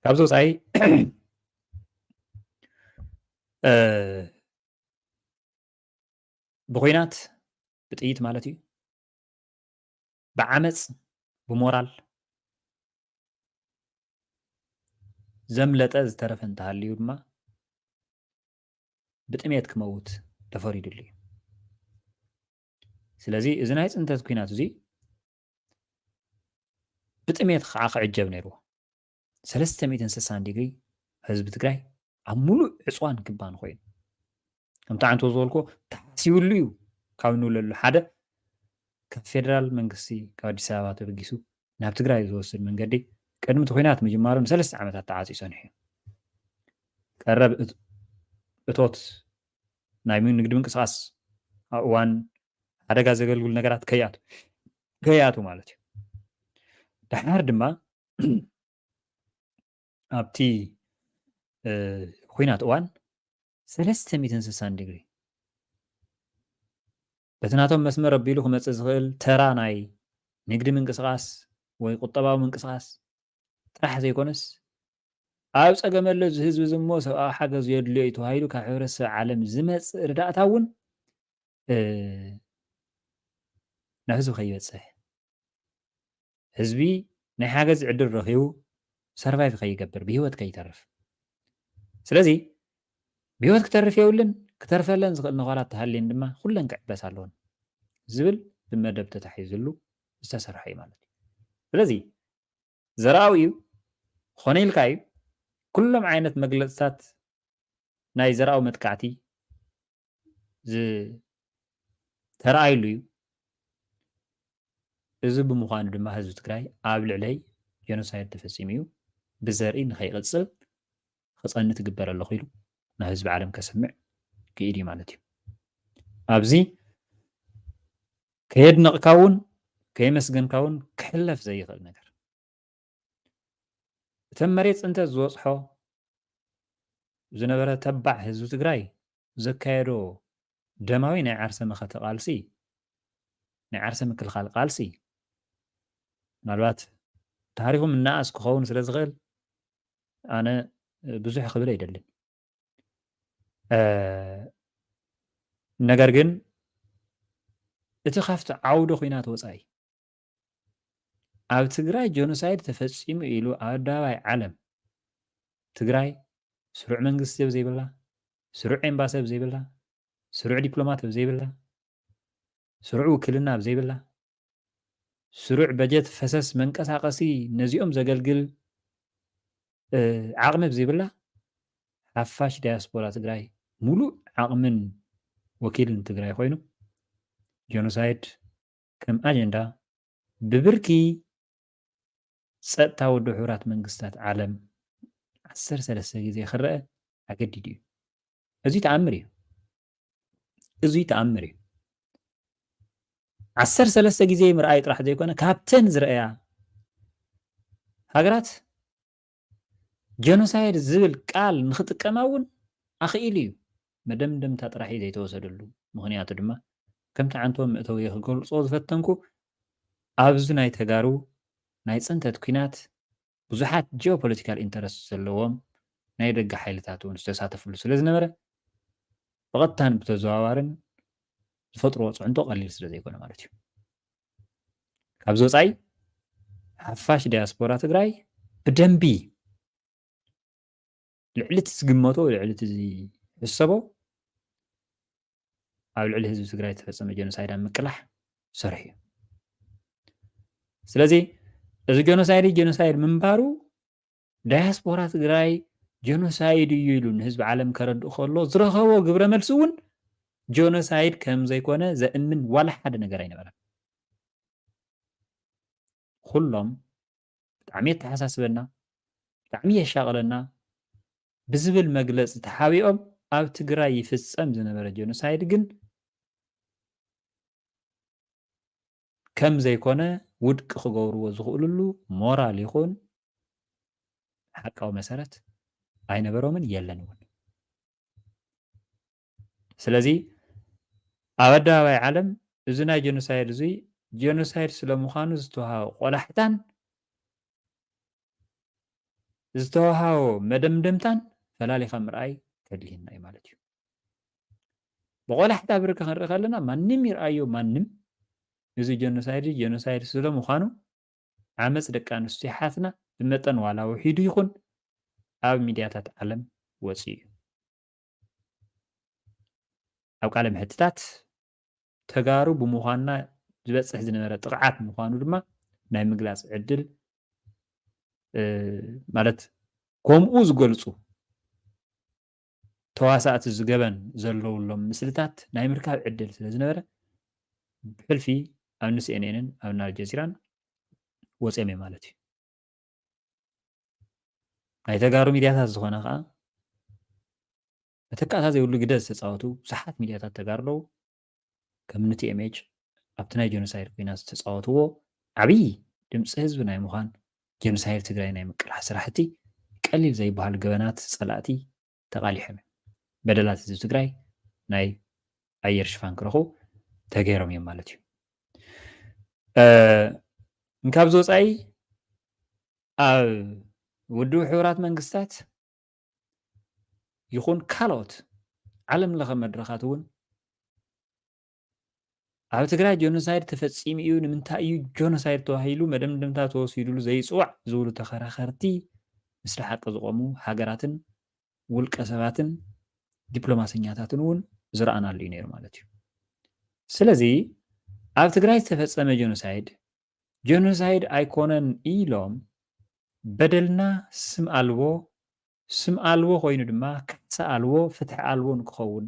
ካብዚ ወፃኢ፣ እ፣ ብኹናት፣ ብጥይት ማለት እዩ፣ ብዓመፅ፣ ብሞራል ዘምለጠ ዝተረፈ እንተሃልዩ ድማ ብጥሜት ክመውት ተፈሪዱሉ እዩ። ስለዚ እዚ ናይ ፅንተት ኲናት እዚ ብጥሜት ከዓ ክዕጀብ ነይርዎ። ሰለስተ ሚእትን ስሳን ዲግሪ ህዝቢ ትግራይ ኣብ ሙሉእ ዕፅዋን ክባን ኮይኑ፣ ከምቲ ዓንቶ ዝበልኩ ተሓሲብሉ እዩ ካብ እንብለሉ ሓደ ካብ ፌደራል መንግስቲ ካብ ኣዲስ ኣበባ ተበጊሱ ናብ ትግራይ ዝወስድ መንገዲ ቅድሚ እቲ ኲናት ምጅማሩ ንሰለስተ ዓመታት ተዓፅዩ ፀኒሑ እዩ። ቀረብ እት-፣ እቶት ናይ ምን-፣ ንግዲ ምንቅስቃስ ኣብ እዋን ሓደጋ ዘገልግሉ ነገራት ከይኣቱ፣ ከይኣቱ ማለት እዩ። ደሓር ድማ ኣብቲ፣ እ፣ ኲናት እዋን ሰለስተ ሚእትን ስሳን ዲግሪ በቲ ናቶም መስመር ኣቢሉ ክመጽእ ዝኽእል ተራ ናይ ንግዲ ምንቅስቃስ ወይ ቁጠባዊ ምንቅስቃስ ጥራሕ ዘይኮነስ፣ ኣብ ጸገም ኣሎ እዚ ህዝቢ እዚ እሞ ሰብኣዊ ሓገዝ የድልዮ እዩ ተባሂሉ ካብ ሕብረተሰብ ዓለም ዝመጽእ ርዳእታ እውን፣ እ፣ ናብ ህዝቢ ከይበጽሕ፣ ህዝቢ ናይ ሓገዝ ዕድል ረኺቡ ሰርቫይቭ ከይገብር፣ ብህይወት ከይተርፍ። ስለዚ ብህይወት ክተርፍ የብሉን፣ ክተርፈለን ዝኽእል ነዃላት ተሃልየን ድማ ኩለን ክዕበሳ ኣለወን ዝብል ብመደብ ተታሒዙሉ ዝተሰርሐ እዩ ማለት እዩ። ስለዚ ዘርኣዊ እዩ፣ ኾነ ኢልካ እዩ። ኩሎም ዓይነት መግለጽታት ናይ ዘርኣዊ መጥቃዕቲ ዝተረኣየሉ እዩ። እዚ ብምዃኑ ድማ ህዝቢ ትግራይ ኣብ ልዕለይ ጀኖሳይድ ተፈጺሙ እዩ፣ ብዘርኢ ንኸይቕጽል ክጸንት እግበር ኣለኹ ኢሉ ናብ ህዝቢ ዓለም ከስምዕ ክኢድ እዩ ማለት እዩ። ኣብዚ ከየድነቕካ እውን ከየመስገንካ እውን ክሕለፍ ዘይኽእል ነገር። እተን መሬት ፅንተት ዝበፅሖ ዝነበረ ተባዕ ህዝቢ ትግራይ ዘካየዶ ደማዊ ናይ ዓርሰ መኸተ ቃልሲ፣ ናይ ዓርሰ ምክልኻል ቃልሲ፣ ምናልባት ታሪኹ ምናኣስ ክኸውን ስለ ዝኽእል ኣነ ብዙሕ ክብል ኣይደልን። እ፣ ነገር ግን እቲ ካብቲ ዓውደ ኲናት ወፃኢ ኣብ ትግራይ ጀኖሳይድ ተፈፂሙ ኢሉ ኣብ ኣደባባይ ዓለም ትግራይ ስሩዕ መንግስቲ ኣብ ዘይብላ፣ ስሩዕ ኤምባሲ ኣብ ዘይብላ፣ ስሩዕ ዲፕሎማት ኣብ ዘይብላ፣ ስሩዕ ውክልና ኣብ ዘይብላ፣ ስሩዕ በጀት ፈሰስ መንቀሳቐሲ ነዚኦም ዘገልግል፣ እ፣ ዓቕሚ ኣብ ዘይብላ፣ ሓፋሽ ዳያስፖራ ትግራይ ሙሉእ ዓቕምን ወኪልን ትግራይ ኮይኑ ጀኖሳይድ ከም ኣጀንዳ ብብርኪ ጸጥታ ውድብ ሕቡራት መንግስታት ዓለም ዓሰርተ ሰለስተ ግዜ ክረአ ኣገዲዱ እዩ። እዚ ተኣምር እዩ። እዚ ተኣምር እዩ። ዓሰርተ ሰለስተ ግዜ ምርኣይ ጥራሕ ዘይኮነ፣ ካብተን ዝረኣያ ሃገራት ጀኖሳይድ ዝብል ቃል ንኽጥቀማ እውን ኣኽኢሉ እዩ። መደምደምታ ጥራሕ እዩ ዘይተወሰደሉ። ምኽንያቱ ድማ ከምቲ ዓንቶም መእተዊ ክገልጾ ዝፈተንኩ፣ ኣብዚ ናይ ተጋሩ ናይ ጽንተት ኲናት ብዙሓት ጂኦፖለቲካል ኢንተረስት ዘለዎም ናይ ደገ ሓይልታት እውን ዝተሳተፍሉ ስለ ዝነበረ፣ ብቐጥታን ብተዘዋዋርን ዝፈጥርዎ ፅዕንቶ ቀሊል ስለ ዘይኮነ ማለት እዩ። ካብዚ ወፃኢ ሓፋሽ ዲያስፖራ ትግራይ ብደንቢ ልዕሊ እቲ ዝግመቶ፣ ልዕሊ እቲ ዝሕሰቦ ኣብ ልዕሊ ህዝቢ ትግራይ ዝተፈፀመ ጀኖሳይድ ኣብ ምቅላሕ ዝሰርሕ እዩ። ስለዚ እዚ ጀኖሳይድ ጀኖሳይድ ምንባሩ ዳያስፖራ ትግራይ ጀኖሳይድ እዩ ኢሉ ንህዝቢ ዓለም ከረድእ ከሎ ዝረኸቦ ግብረ መልሲ እውን ጀኖሳይድ ከም ዘይኮነ ዘእምን ዋላ ሓደ ነገር ኣይነበረን። ኩሎም ብጣዕሚ የተሓሳስበና፣ ብጣዕሚ የሻቕለና ብዝብል መግለፂ ተሓቢኦም ኣብ ትግራይ ይፍፀም ዝነበረ ጀኖሳይድ ግን ከም ዘይኮነ ውድቂ ክገብርዎ ዝኽእልሉ ሞራል ይኹን ሓቃዊ መሰረት ኣይነበሮምን የለን እውን። ስለዚ ኣብ ኣደባባይ ዓለም እዚ ናይ ጀኖሳይድ እዚ ጀኖሳይድ ስለ ምዃኑ ዝተዋሃበ ቆላሕታን ዝተዋሃቦ መደምደምታን ፈላሊኻ ምርኣይ ከድልየና እዩ ማለት እዩ። ብቆላሕታ ብርክ ክንርኢ ከለና ማንም ይርኣዮ ማንም እዚ ጀኖሳይድ ጀኖሳይድ ስለ ምዃኑ ዓመፅ ደቂ ኣንስትዮ ሓትና ብመጠን ዋላ ውሒዱ ይኹን ኣብ ሚድያታት ዓለም ወፂኡ እዩ። ኣብ ቃለ ምሕትታት ተጋሩ ብምዃንና ዝበፅሕ ዝነበረ ጥቕዓት ምዃኑ ድማ ናይ ምግላፅ ዕድል ማለት ከምኡ ዝገልፁ ተዋሳእቲ ዝገበን ዘለውሎም ምስልታት ናይ ምርካብ ዕድል ስለ ዝነበረ ብሕልፊ ኣብ ን ሲኤንኤንን ኣብ ን ኣልጀዚራን ወፅኦም እዮም ማለት እዩ። ናይ ተጋሩ ሚድያታት ዝኾነ ከዓ መተካእታ ዘይብሉ ግደ ዝተፃወቱ ብዙሓት ሚድያታት ተጋሩ ኣለዉ። ከም ን ቲ ኤም ኤች ኣብቲ ናይ ጀኖሳይድ ኩናት ዝተፃወትዎ ዓብዪ ድምፂ ህዝቢ ናይ ምዃን ጀኖሳይድ ትግራይ ናይ ምቅላሕ ስራሕቲ ቀሊል ዘይበሃሉ ገበናት ፀላእቲ ተቓሊሖም እዮም። በደላት ህዝቢ ትግራይ ናይ ኣየር ሽፋን ክረኽቡ ተገይሮም እዮም ማለት እዩ። ካብዚ ወፃኢ ኣብ ውድብ ሕቡራት መንግስታት ይኹን ካልኦት ዓለም ለኸ መድረኻት እውን ኣብ ትግራይ ጀኖሳይድ ተፈፂሙ እዩ፣ ንምንታይ እዩ ጀኖሳይድ ተባሂሉ መደምደምታ ተወሲዱሉ ዘይፅዋዕ ዝብሉ ተኸራኸርቲ ምስለ ሓቂ ዝቆሙ ሃገራትን ውልቀ ሰባትን ዲፕሎማሰኛታትን እውን ዝረኣናሉ እዩ ነይሩ ማለት እዩ። ስለዚ ኣብ ትግራይ ዝተፈፀመ ጀኖሳይድ ጀኖሳይድ ኣይኮነን ኢሎም በደልና ስም ኣልቦ ስም ኣልቦ ኮይኑ ድማ ካሕሳ ኣልቦ ፍትሒ ኣልቦ ንክኸውን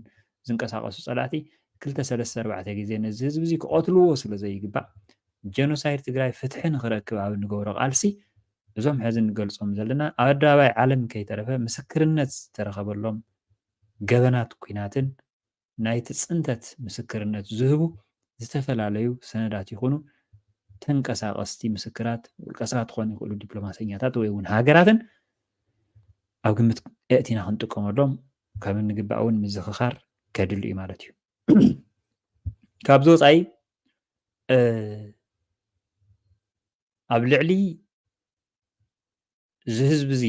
ዝንቀሳቀሱ ፀላእቲ ክልተ ሰለስተ ኣርባዕተ ግዜ ነዚ ህዝቢ እዚ ክቐትልዎ ስለ ዘይግባእ ጀኖሳይድ ትግራይ ፍትሒ ንክረክብ ኣብ እንገብሮ ቃልሲ እዞም ሕዚ ንገልፆም ዘለና ኣብ ኣደባባይ ዓለም ከይተረፈ ምስክርነት ዝተረኸበሎም ገበናት ኩናትን ናይቲ ፅንተት ምስክርነት ዝህቡ ዝተፈላለዩ ሰነዳት ይኹኑ ተንቀሳቐስቲ ምስክራት ውልቀ ሰባት ክኾኑ ይኽእሉ ዲፕሎማሰኛታት ወይ እውን ሃገራትን ኣብ ግምት ኣእቲና ክንጥቀመሎም ከም እንግባእ እውን ምዝኽኻር ከድሉ እዩ ማለት እዩ። ካብዚ ወፃኢ ኣብ ልዕሊ እዚ ህዝቢ እዚ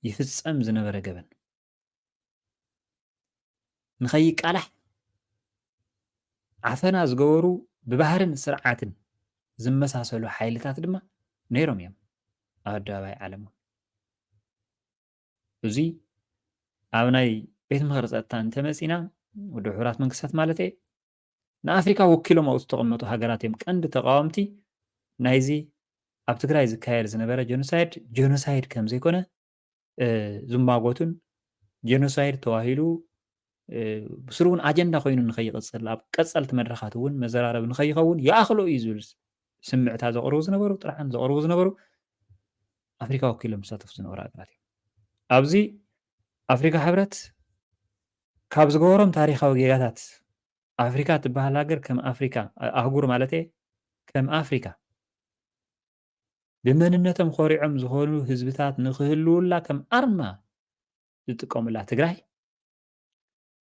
ይፍፀም ዝነበረ ገበን ንኸይቃላሕ ዓፈና ዝገበሩ ብባህርን ስርዓትን ዝመሳሰሉ ሓይልታት ድማ ነይሮም እዮም ኣብ ኣደባባይ ዓለም እውን። እዚ ኣብ ናይ ቤት ምኽሪ ፀጥታ እንተመፂና ውድብ ሕቡራት መንግስታት ማለት እየ ንኣፍሪካ ወኪሎም ኣብኡ ዝተቐመጡ ሃገራት እዮም ቀንዲ ተቃወምቲ ናይዚ ኣብ ትግራይ ዝካየድ ዝነበረ ጀኖሳይድ ጀኖሳይድ ከም ዘይኮነ ዝማጎቱን ጀኖሳይድ ተባሂሉ ብስሩ እውን ኣጀንዳ ኮይኑ ንኸይቕፅል ኣብ ቀፀልቲ መድረኻት እውን መዘራረቢ ንኸይኸውን ይኣኽሎ እዩ ዝብል ስምዕታ ዘቕርቡ ዝነበሩ ጥርዓን ዘቕርቡ ዝነበሩ ኣፍሪካ ወኪሎም ዝሳተፉ ዝነበሩ ሃገራት እዮም። ኣብዚ ኣፍሪካ ሕብረት ካብ ዝገበሮም ታሪካዊ ጌጋታት ኣፍሪካ ትበሃል ሃገር ከም ኣፍሪካ ኣህጉር ማለት ከም ኣፍሪካ ብመንነቶም ኮሪዖም ዝኾኑ ህዝብታት ንክህልውላ ከም ኣርማ ዝጥቀሙላ ትግራይ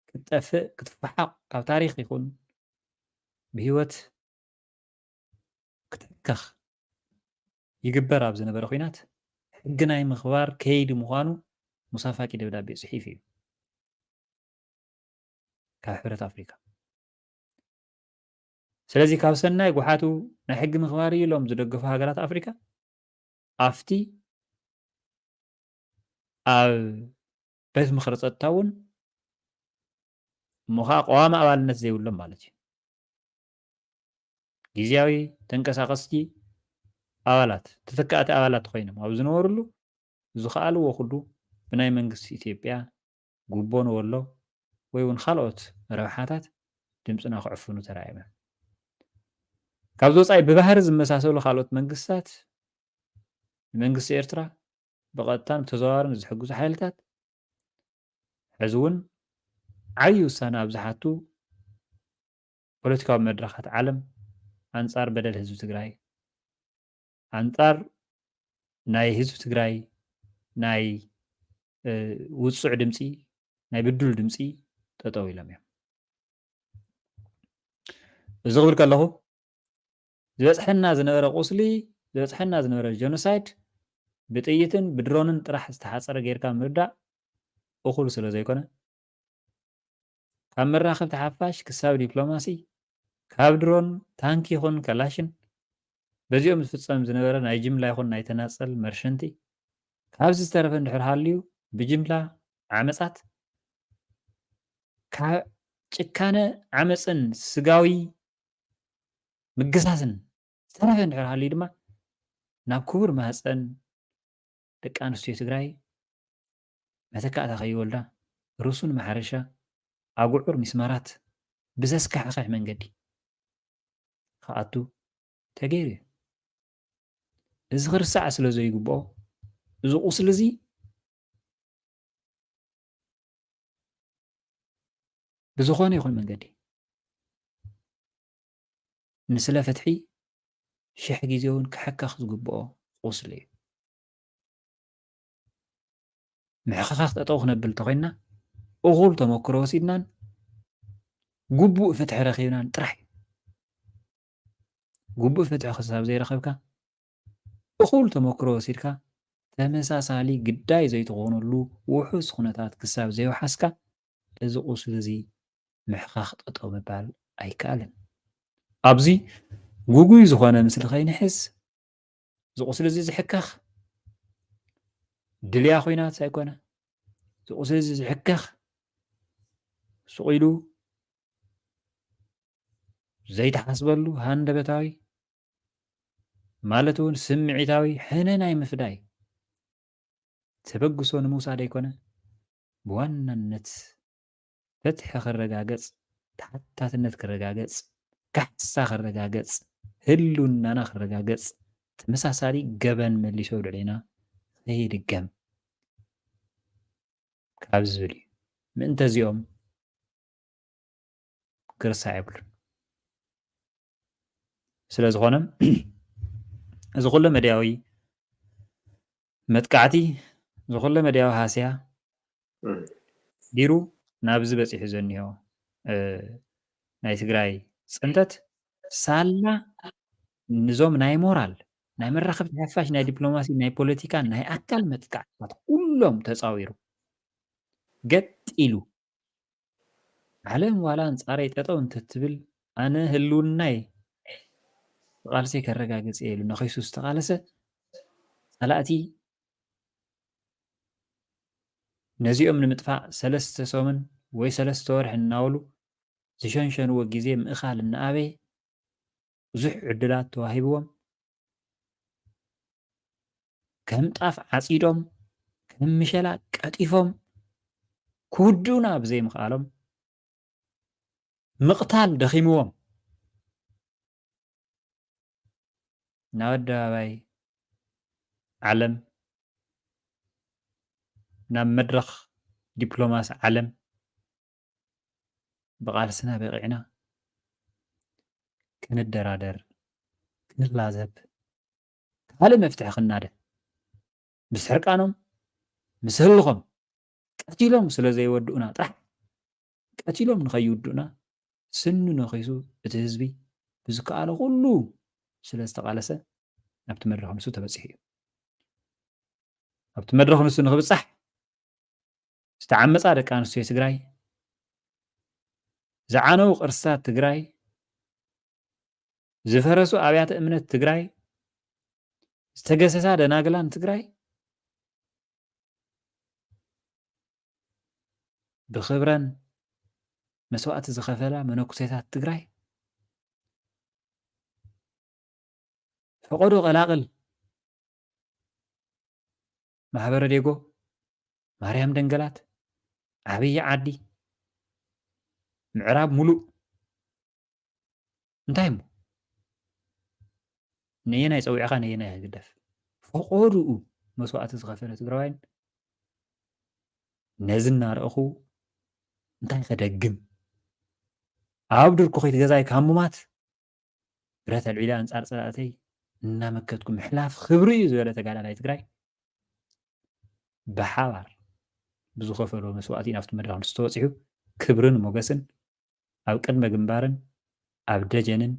ክትጠፍእ ክትፈሓቕ ካብ ታሪኽ ይኹን ብህይወት ክትሕከኽ ይግበር ኣብ ዝነበረ ኲናት ሕጊ ናይ ምኽባር ከይዲ ምዃኑ ሙሳ ፋቂ ደብዳቤ ፅሒፉ እዩ። ካብ ሕብረት ኣፍሪካ። ስለዚ ካብ ሰናይ ጓሓቱ ናይ ሕጊ ምኽባር እዩ ኢሎም ዝደገፉ ሃገራት ኣፍሪካ ኣብቲ ኣብ ቤት ምኽሪ ጸጥታ እውን እሞ ከዓ ቀዋሚ ኣባልነት ዘይብሎም ማለት እዩ። ግዝያዊ ተንቀሳቐስቲ ኣባላት፣ ተተካእቲ ኣባላት ኮይኖም ኣብ ዝነበርሉ ዝኸኣልዎ ኩሉ ብናይ መንግስቲ ኢትዮጵያ ጉቦ ንወሎ ወይ እውን ካልኦት ረብሓታት ድምፅና ክዕፍኑ ተራእዮም እዮም። ካብዚ ወፃኢ ብባህሪ ዝመሳሰሉ ካልኦት መንግስታት ንመንግስቲ ኤርትራ ብቐጥታን ብተዘዋዋርን ዝሕግዙ ሓይልታት ሕዚ እውን ዓብዪ ውሳነ ኣብ ዝሓቱ ፖለቲካዊ መድረኻት ዓለም ኣንጻር በደል ህዝቢ ትግራይ፣ ኣንጻር ናይ ህዝቢ ትግራይ ናይ ውፁዕ ድምፂ፣ ናይ ብዱል ድምፂ ጠጠው ኢሎም እዮም። እዚ ክብል ከለኹ ዝበፅሐና ዝነበረ ቁስሊ፣ ዝበፅሐና ዝነበረ ጀኖሳይድ ብጥይትን ብድሮንን ጥራሕ ዝተሓፀረ ጌርካ ምርዳእ እኹል ስለ ዘይኮነ፣ ካብ መራኸብቲ ሓፋሽ ክሳብ ዲፕሎማሲ፣ ካብ ድሮን፣ ታንኪ ይኹን ከላሽን፣ በዚኦም ዝፍጸም ዝነበረ ናይ ጅምላ ይኹን ናይ ተናጸል መርሸንቲ፣ ካብዚ ዝተረፈ እንድሕር ሃልዩ፣ ብጅምላ ዓመጻት፣ ካብ ጭካነ ዓመጽን ስጋዊ ምግሳስን ዝተረፈ እንድሕር ሃልዩ ድማ፣ ናብ ክቡር ማህጸን ደቂ ኣንስትዮ ትግራይ መተካእታ ከይወልዳ ርሱን ማሕረሻ ኣጉዑር ሚስማራት ብዘስካሕክሕ መንገዲ ክኣቱ ተገይሩ እዩ። እዚ ክርስዕ ስለ ዘይግብኦ፣ እዚ ቁስሊ እዚ ብዝኾነ ይኹን መንገዲ ንስለ ፍትሒ ሽሕ ግዜ እውን ክሕከኽ ዝግብኦ ቁስሊ እዩ። ምሕኽኻኽ ጠጠው ክነብል እንተኾይንና፣ እኹል ተመክሮ ወሲድናን ግቡእ ፍትሒ ረኺብናን ጥራሕ እዩ። ግቡእ ፍትሒ ክሳብ ዘይረኸብካ፣ እኹል ተመክሮ ወሲድካ፣ ተመሳሳሊ ግዳይ ዘይትኾነሉ ውሑስ ኩነታት ክሳብ ዘይወሓስካ፣ እዚ ቁስሊ እዚ ምሕኻኽ ጠጠው ምባል ኣይከኣልን። ኣብዚ ግጉይ ዝኾነ ምስሊ ከይንሕዝ፣ እዚ ቁስሊ እዚ ዝሕከኽ ድልያ ኹናት ኣይኮነ። እዚ ቁስሊ እዚ ዝሕከኽ ስቕ ኢሉ ዘይተሓስበሉ ሃንደበታዊ ማለት እውን ስምዒታዊ ሕነ ናይ ምፍዳይ ተበግሶ ንምውሳድ ኣይኮነ፣ ብዋናነት ፍትሒ ክረጋገጽ፣ ተሓታትነት ክረጋገጽ፣ ካሕሳ ክረጋገጽ፣ ህልውናና ክረጋገጽ፣ ተመሳሳሊ ገበን መሊሱ ኣብ ልዕሌና ከይድገም ካብ ዝብል እዩ። ምእንተ እዚኦም ክርሳዕ የብሉን። ስለ ዝኾነ፣ እዚ ኩለ መድያዊ መጥቃዕቲ፣ እዚ ኩለ መድያዊ ሃስያ ዲሩ ናብዚ በፂሑ ዘኒሆ፣ እ፣ ናይ ትግራይ ፅንተት ሳላ ንዞም ናይ ሞራል፣ ናይ መራኸብቲ ሓፋሽ፣ ናይ ዲፕሎማሲ፣ ናይ ፖለቲካ፣ ናይ ኣካል መጥቃዕትታት ኩሎም ተፃዊሩ ገጥ ኢሉ፣ ዓለም ዋላ ኣንጻረይ ጠጠው እንተትብል፣ ኣነ ህልውናይ ብቓልሰይ ከረጋግጽ እየ ኢሉ ነኺሱ ዝተቓለሰ ጸላእቲ፣ ነዚኦም ንምጥፋእ ሰለስተ ሰሙን ወይ ሰለስተ ወርሒ እናበሉ ዝሸንሸንዎ ግዜ ምእኻል እናኣበየ፣ ብዙሕ ዕድላት ተዋሂብዎም፣ ከም ጣፍ ዓጺዶም፣ ከም ምሸላ ቀጢፎም፣ ክውድኡና ብዘይምኽኣሎም፣ ምቕታል ደኺምዎም፣ ናብ ኣደባባይ ዓለም፣ ናብ መድረኽ ዲፕሎማሲ ዓለም ብቓልስና በቒዕና ክንደራደር፣ ክንላዘብ፣ ካልእ መፍትሒ ክናደ። ምስ ሕርቃኖም፣ ምስ ህልኾም ቀቲሎም ስለ ዘይወድኡና ጥራሕ፣ ቀቲሎም ንኸይውድኡና ስኑ ነኺሱ እቲ ህዝቢ ብዝከኣሎ ኩሉ ስለ ዝተቓለሰ ናብቲ መድረኽ ንሱ ተበጺሑ እዩ። ኣብቲ መድረኽ ንሱ ንኽብጻሕ ዝተዓመጻ ደቂ ኣንስትዮ ትግራይ ዝዓነው ቅርስታት ትግራይ፣ ዝፈረሱ ኣብያተ እምነት ትግራይ፣ ዝተገሰሳ ደናግላን ትግራይ ብኽብረን መስዋእቲ ዝኸፈላ መነኩሴታት ትግራይ ፈቐዶ ቀላቕል ማህበረ ዴጎ፣ ማርያም ደንገላት፣ ዓብዪ ዓዲ፣ ምዕራብ ሙሉእ እንታይ እሞ ነየናይ ፀዊዕኻ ነየናይ ህግደፍ ፈቐዱኡ መስዋእቲ ዝኸፈለ ትግራዋይን ነዚ እናረእኹ እንታይ ከደግም ኣብ ድርኩኺት ገዛይ ካብ ሙማት ብረት ኣልዒለ ኣንጻር ጸላእተይ እናመከትኩ ምሕላፍ ክብሪ እዩ ዝበለ ተጋዳላይ ትግራይ ብሓባር ብዝኸፈሎ መስዋእቲ ናብቲ መድረኽ ንሱ ተበፂሑ ክብርን ሞገስን ኣብ ቅድመ ግንባርን ኣብ ደጀንን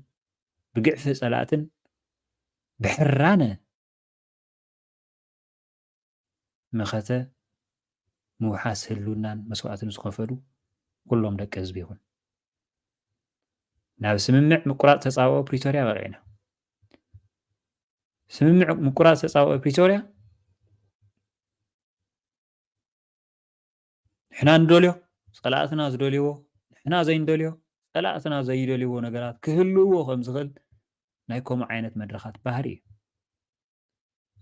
ብግዕፊ ጸላእትን ብሕራነ መኸተ ምውሓስ ህልውናን መስዋእትን ዝኸፈሉ ኩሎም ደቂ ህዝቢ ይኹን። ናብ ስምምዕ ምቁራፅ ተፃብኦ ፕሪቶርያ በቂዕና። ስምምዕ ምቁራፅ ተፃብኦ ፕሪቶርያ ንሕና ንደልዮ፣ ፀላእትና ዝደልይዎ፣ ንሕና ዘይንደልዮ፣ ፀላእትና ዘይደልይዎ ነገራት ክህልውዎ ከም ዝኽእል ናይ ከምኡ ዓይነት መድረኻት ባህሪ እዩ።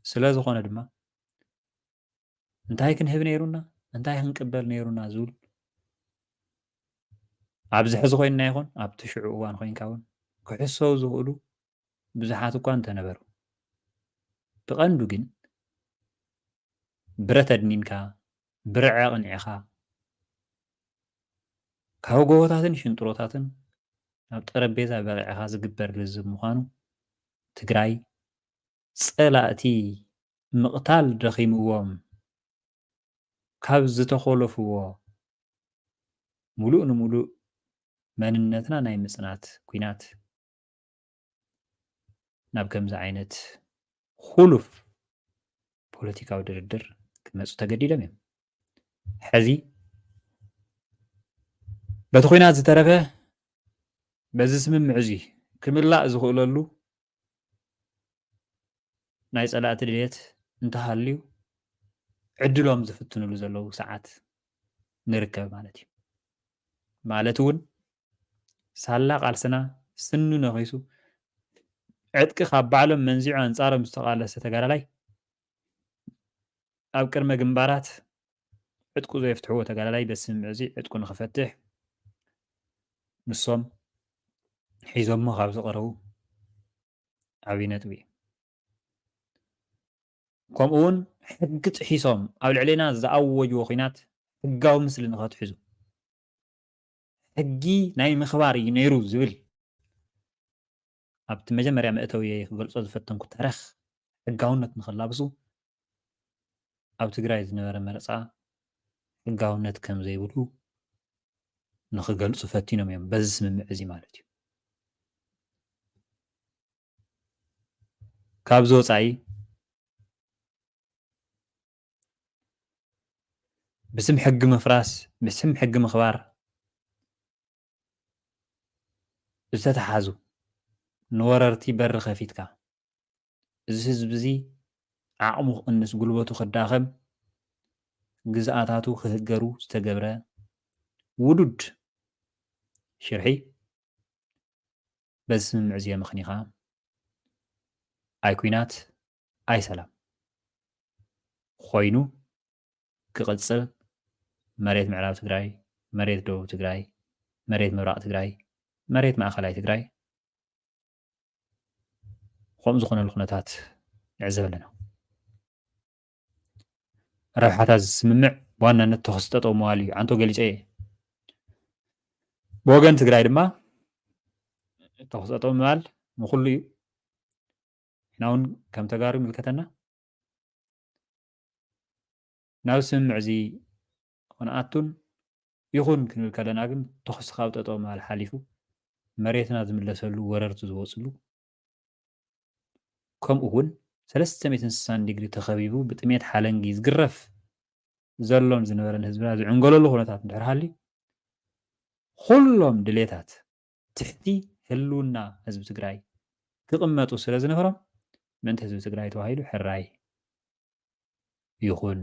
ስለ ዝኾነ ድማ እንታይ ክንህብ ነይሩና፣ እንታይ ክንቅበል ነይሩና ዝብል ኣብዚ ሕዚ ኮይንና ይኹን ኣብቲ ሽዑ እዋን ኮይንካ እውን ክሕሰቡ ዝኽእሉ ብዙሓት እኳ እንተነበሩ፣ ብቐንዱ ግን ብረት ኣድኒንካ፣ ብርዕ ኣቕኒዕኻ፣ ካብ ጎቦታትን ሽንጥሮታትን ናብ ጠረጴዛ በቒዕኻ ዝግበር ልዝብ ምዃኑ፣ ትግራይ ጸላእቲ ምቕታል ደኺምዎም ካብ ዝተኾለፍዎ፣ ሙሉእ ንሙሉእ መንነትና ናይ ምጽናት ኲናት ናብ ከምዚ ዓይነት ኹሉፍ ፖለቲካዊ ድርድር ክመጹ ተገዲዶም እዮም። ሕዚ በቲ ኲናት ዝተረፈ በዚ ስምምዕ እዚ ክምላእ ዝኽእለሉ ናይ ጸላእቲ ድሌት እንተሃልዩ ዕድሎም ዝፍትንሉ ዘለዉ ሰዓት ንርከብ ማለት እዩ። ማለት እውን ሳላ ቃልስና ስኑ ነኺሱ ዕጥቂ ካብ ባዕሎም መንዚዑ ኣንጻሮም ዝተቓለሰ ተጋዳላይ ኣብ ቅድመ ግንባራት ዕጥቁ ዘየፍትሕዎ ተጋዳላይ በዚ ስምምዕ እዚ ዕጥቁ ንኽፈትሕ ንሶም ሒዞሞ ካብ ዝቐረቡ ዓብዪ ነጥቢ እዩ። ከምኡ እውን ሕጊ ጥሒሶም ኣብ ልዕሌና ዝኣወጅዎ ኲናት ሕጋዊ ምስሊ ንኸትሕዙ ሕጊ ናይ ምኽባር እዩ ነይሩ ዝብል ኣብቲ መጀመርያ መእተውየ ክገልጾ ዝፈተንኩ ተረኽ ሕጋውነት ንኸላብሱ ኣብ ትግራይ ዝነበረ መረፃ ሕጋውነት ከም ዘይብሉ ንኽገልፁ ፈቲኖም እዮም። በዚ ስምምዕ እዚ ማለት እዩ። ካብዚ ወፃኢ ብስም ሕጊ ምፍራስ፣ ብስም ሕጊ ምኽባር ዝተተሓዙ ንወረርቲ በሪ ከፊትካ እዚ ህዝቢ እዚ ዓቕሙ ክቕንስ፣ ጉልበቱ ክዳኸም፣ ግዝኣታቱ ክህገሩ ዝተገብረ ውዱድ ሽርሒ በዚ ስምምዕ እዚ ኣመኽኒኻ ኣይ ኲናት ኣይ ሰላም ኮይኑ ክቕጽል መሬት ምዕራብ ትግራይ፣ መሬት ደቡብ ትግራይ፣ መሬት ምብራቕ ትግራይ፣ መሬት ማእኸላይ ትግራይ ከምኡ ዝኾነሉ ኩነታት ንዕዘብ ኣለና። ረብሓታት እዚ ስምምዕ ብዋናነት ተኹሲ ጠጠው ምባል እዩ። ዓንቶ ገሊፀ እየ። ብወገን ትግራይ ድማ ተኹሲ ጠጠው ምባል ንኹሉ እዩ። ንሕና እውን ከም ተጋሩ ይምልከተና። ናብ ስምምዕ እዚ ክንኣቱን ይኹን ክንብል ከለና ግን ተኹሲ ካብ ጠጠው ምባል ሓሊፉ መሬትና ዝምለሰሉ፣ ወረርቲ ዝወፅሉ፣ ከምኡ እውን ሰለስተ ሚእትን ስሳን ዲግሪ ተኸቢቡ ብጥሜት ሓለንጊ ዝግረፍ ዘሎን ዝነበረን ህዝብና ዝዕንገለሉ ኩነታት እንድሕር ሃልዩ ኩሎም ድሌታት ትሕቲ ህልውና ህዝቢ ትግራይ ክቕመጡ ስለ ዝነበሮም ምእንቲ ህዝቢ ትግራይ ተባሂሉ ሕራይ ይኹን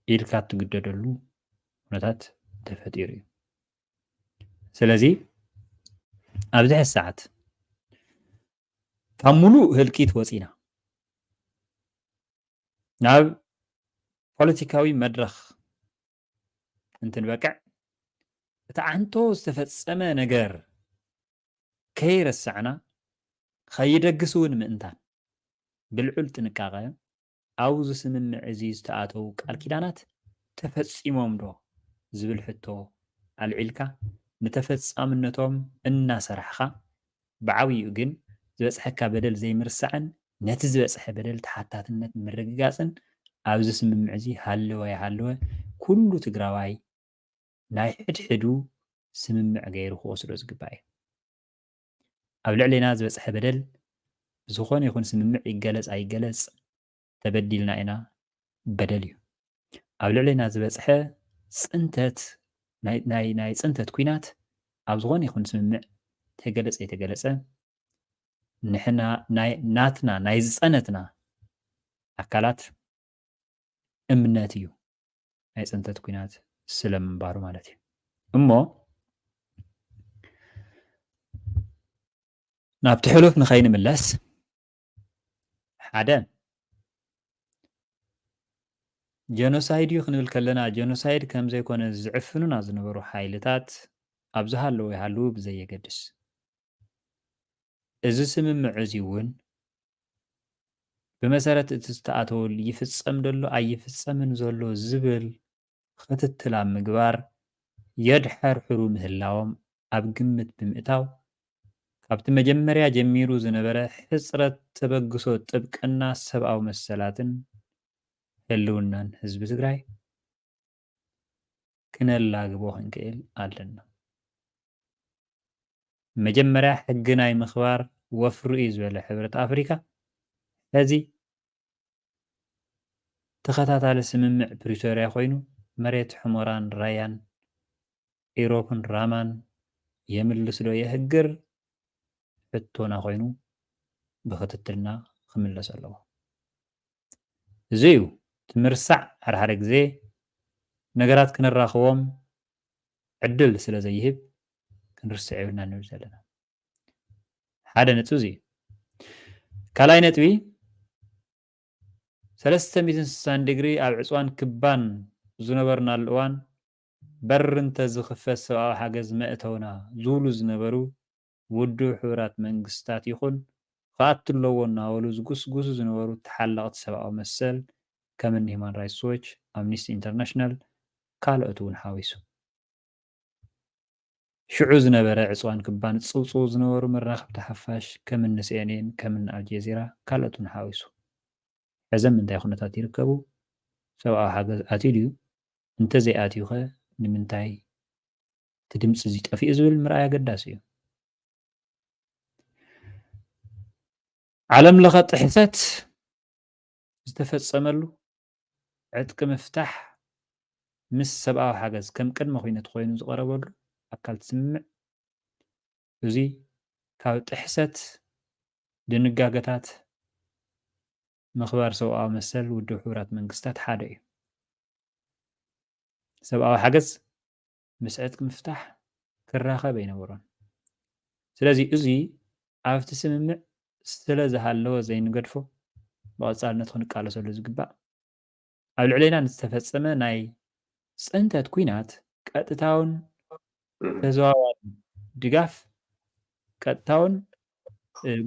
ኢልካ እትግደደሉ ኩነታት ተፈጢሩ እዩ። ስለዚ ኣብዚ ሕዚ ሰዓት ካብ ሙሉእ ህልቂት ወፂና ናብ ፖለቲካዊ መድረኽ እንትንበቅዕ እቲ ዓንቶ ዝተፈጸመ ነገር ከይረሳዕና ከይደግስ እውን ምእንታን ብልዑል ጥንቃቐ ኣብዚ ስምምዕ እዚ ዝተኣተዉ ቃል ኪዳናት ተፈጺሞም ዶ ዝብል ሕቶ ኣልዒልካ ንተፈጻምነቶም እናሰራሕኻ ብዓብይኡ ግን ዝበፅሐካ በደል ዘይምርሳዕን ነቲ ዝበፅሐ በደል ተሓታትነት ምርግጋፅን ኣብዚ ስምምዕ እዚ ሃለወ ይሃለወ ኩሉ ትግራዋይ ናይ ሕድሕዱ ስምምዕ ገይሩ ክወስዶ ዝግባእ እዩ። ኣብ ልዕሌና ዝበፅሐ በደል ብዝኾነ ይኹን ስምምዕ ይገለፅ ኣይገለፅ ተበዲልና ኢና፣ በደል እዩ። ኣብ ልዕሌና ዝበፅሐ ፅንተት ናይ- ናይ ናይ ፅንተት ኲናት ኣብ ዝኾነ ይኹን ስምምዕ ተገለፀ ኣይተገለፀ ንሕና ናይ ናትና ናይ ዝፀነትና ኣካላት እምነት እዩ ናይ ፅንተት ኲናት ስለምንባሩ ማለት እዩ። እሞ ናብቲ ሕሉፍ ንኸይንምለስ ሓደ ጀኖሳይድ እዩ ክንብል ከለና ጀኖሳይድ ከም ዘይኮነ ዝዕፍኑና ዝነበሩ ሓይልታት ኣብ ዝሃለዉ ይሃልዉ ብዘየገድስ እዚ ስምምዕ እዚ እውን ብመሰረት እቲ ዝተኣተወሉ ይፍጸም ደሎ ኣይፍጸምን ዘሎ ዝብል ክትትል ኣብ ምግባር የድሐርሕሩ ምህላዎም ኣብ ግምት ብምእታው ካብቲ መጀመርያ ጀሚሩ ዝነበረ ሕፅረት ተበግሶ ጥብቅና ሰብኣዊ መሰላትን ህልውናን ህዝቢ ትግራይ ክነላግቦ ክንክእል ኣለና። መጀመርያ ሕጊ ናይ ምኽባር ወፍሪ እዩ ዝበለ ሕብረት ኣፍሪካ ሕዚ ተኸታታሊ ስምምዕ ፕሪቶርያ ኮይኑ መሬት ሕሞራን ራያን ኢሮፕን ራማን የምልስ ዶ የህግር ሕቶና ኮይኑ ብክትትልና ክምለስ ኣለዎ። እዚ እዩ እቲ ምርሳዕ ሓድሓደ ግዜ ነገራት ክንራኽቦም ዕድል ስለ ዘይህብ ክንርስዕ የብልና ንብል ዘለና ሓደ ነጥቢ እዚ እዩ። ካልኣይ ነጥቢ ሰለስተ ሚእትን ስሳን ዲግሪ ኣብ ዕፅዋን ክባን ዝነበርናሉ እዋን በር እንተዝኽፈት ሰብኣዊ ሓገዝ መእተውና ዝብሉ ዝነበሩ ውድብ ሕቡራት መንግስታት ይኹን ክኣቱ ኣለዎ እናበሉ ዝጉስጉሱ ዝነበሩ ተሓለቕቲ ሰብኣዊ መሰል ከም እኒ ሂማን ራይትስ ዎች፣ ኣምኒስቲ ኢንተርናሽናል ካልኦት እውን ሓዊሱ። ሽዑ ዝነበረ ዕፅዋን ክባን ዝፅውፅዉ ዝነበሩ መራኸብቲ ሓፋሽ ከም እኒ ሲኤንኤን ከም እኒ ኣልጀዚራ ካልኦት እውን ሓዊሱ። ሕዘም ምንታይ ኩነታት ይርከቡ? ሰብኣዊ ሓገዝ ኣትዩ ድዩ? እንተዘይኣትዩኸ ንምንታይ እቲ ድምፂ እዚ ጠፊኡ ዝብል ምርኣይ ኣገዳሲ እዩ። ዓለም ለኸ ጥሕሰት ዝተፈፀመሉ ዕጥቂ ምፍታሕ ምስ ሰብኣዊ ሓገዝ ከም ቅድመ ኩነት ኮይኑ ዝቐረበሉ ኣካል ትስምምዕ እዚ ካብ ጥሕሰት ድንጋገታት ምኽባር ሰብኣዊ መሰል ውድብ ሕቡራት መንግስታት ሓደ እዩ። ሰብኣዊ ሓገዝ ምስ ዕጥቂ ምፍታሕ ክራኸብ ኣይነበሮን። ስለዚ እዚ ኣብቲ ስምምዕ ስለ ዝሃለወ ዘይንገድፎ ብቐፃልነት ክንቃለሰሉ ዝግባእ ኣብ ልዕሌና ንዝተፈፀመ ናይ ፅንተት ኲናት ቀጥታውን ተዘዋዋሪ ድጋፍ ቀጥታውን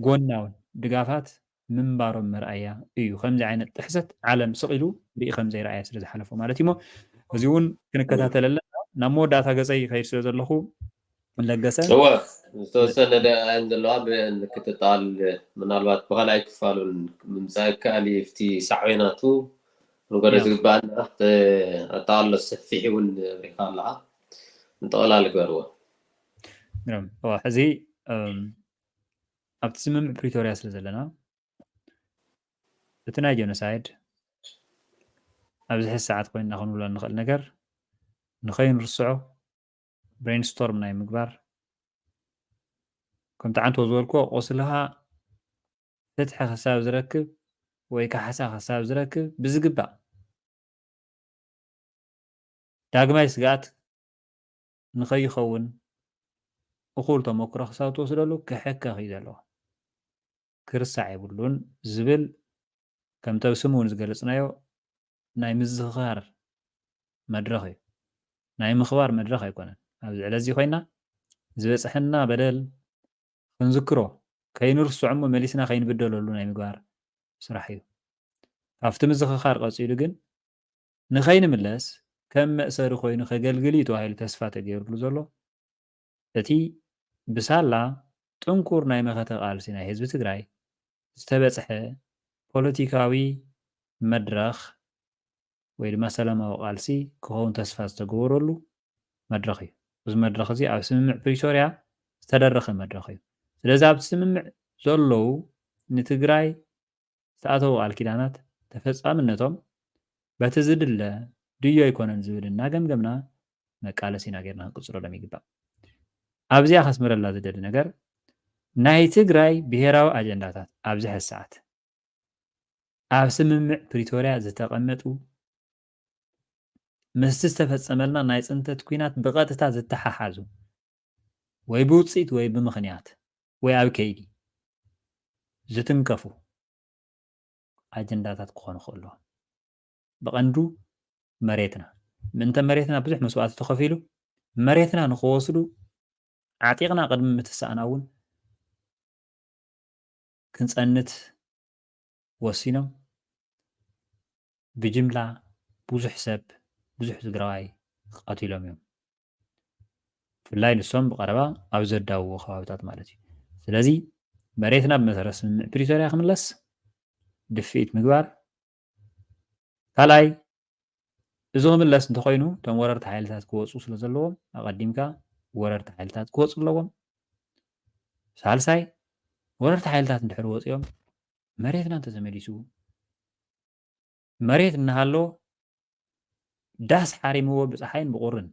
ጎናውን ድጋፋት ምንባሮም መርኣያ እዩ። ከምዚ ዓይነት ጥሕሰት ዓለም ስቕ ኢሉ ርኢ ከም ዘይረኣየ ስለ ዝሓለፎ ማለት እዩ። እዚ እውን ክንከታተል ኣለና። ናብ መወዳእታ ገፀይ ይኸይድ ስለ ዘለኹ ለገሰ እወ ዝተወሰነ ደቂቃ ዘለዋ ክትጠቃል ምናልባት ብካልኣይ ክፋሉን ምምፃእ ይከኣል እዩ። ኣብቲ ሳዕቤናቱ ክንጎደ ዝግባኣና ኣጠቃሎ ሰፊሕ እውን ኣብሪካ ኣለካ። ንጠቕላል ግበርዎ። ሕዚ ኣብቲ ስምምዕ ፕሪቶርያ ስለ ዘለና እቲ ናይ ጀኖሳይድ ኣብዚ ሕዚ ሰዓት ኮይንና ክንብሎ እንኽእል ነገር ንኸይንርስዖ ብሬንስቶርም ናይ ምግባር፣ ከምቲ ዓንቶ ዝበልክዎ፣ ቁስልኻ ፍትሒ ክሳብ ዝረክብ ወይ ካሕሳ ክሳብ ዝረክብ ብዝግባእ፣ ዳግማይ ስግኣት ንኸይኸውን እኹል ተመክሮ ክሳብ ትወስደሉ ክሕከኽ እዩ ዘለዎ። ክርሳዕ የብሉን ዝብል፣ ከምቲ ኣብ ስሙ እውን ዝገለጽናዮ፣ ናይ ምዝኽኻር መድረኽ እዩ። ናይ ምኽባር መድረኽ ኣይኮነን። ኣብዚ ዕለት እዚ ኮይና ዝበጽሐና በደል ክንዝክሮ፣ ከይንርስዖ እሞ መሊስና ከይንብደለሉ ናይ ምግባር ስራሕ እዩ። ካብቲ ምዝኽኻር ቀጺሉ ግን ንኸይንምለስ ከም መእሰሪ ኮይኑ ከገልግል እዩ ተባሂሉ ተስፋ ተገይሩሉ ዘሎ። እቲ ብሳላ ጥንኩር ናይ መኸተ ቃልሲ ናይ ህዝቢ ትግራይ ዝተበጽሐ ፖለቲካዊ መድረኽ ወይ ድማ ሰላማዊ ቃልሲ ክኸውን ተስፋ ዝተገበረሉ መድረኽ እዩ። እዚ መድረኽ እዚ ኣብ ስምምዕ ፕሪቶርያ ዝተደረኸ መድረኽ እዩ። ስለዚ ኣብቲ ስምምዕ ዘለዉ ንትግራይ ዝተኣተዉ ቃል ኪዳናት ተፈጻምነቶም በቲ ዝድለ ድዮ ኣይኮነን ዝብል እናገምገምና መቃለሲና ጌርና ክንቅጽለሎም ይግባእ። ኣብዚኣ ከስምረላ ዝደሊ ነገር ናይ ትግራይ ብሄራዊ ኣጀንዳታት ኣብዚ ሕዚ ሰዓት ኣብ ስምምዕ ፕሪቶርያ ዝተቐመጡ ምስቲ ዝተፈጸመልና ናይ ጽንተት ኲናት ብቐጥታ ዝተሓሓዙ ወይ ብውጽኢት ወይ ብምኽንያት ወይ ኣብ ከይዲ ዝትንከፉ ኣጀንዳታት ክኾኑ ይኽእሉ። ብቐንዱ መሬትና፣ ምእንተ መሬትና ብዙሕ መስዋእቲ ተኸፊሉ፣ መሬትና ንኽወስዱ ዓጢቕና ቅድሚ ምትሳእና እውን ክንጸንት ወሲኖም ብጅምላ ብዙሕ ሰብ፣ ብዙሕ ትግራዋይ ቀቲሎም እዮም። ብፍላይ ንሶም ብቐረባ ኣብ ዘዳውዎ ከባብታት ማለት እዩ። ስለዚ መሬትና ብመሰረት ስምምዕ ፕሪቶርያ ክምለስ ድፍኢት ምግባር፣ ካልኣይ እዚ ክምለስ እንተኾይኑ እቶም ወረርቲ ሓይልታት ክወፁ ስለ ዘለዎም ኣቐዲምካ ወረርቲ ሓይልታት ክወፁ ኣለዎም። ሳልሳይ ወረርቲ ሓይልታት እንድሕር ወፂኦም መሬትና እንተተመሊሱ መሬት እናሃለዎ ዳስ ሓሪምዎ ብፀሓይን ብቁርን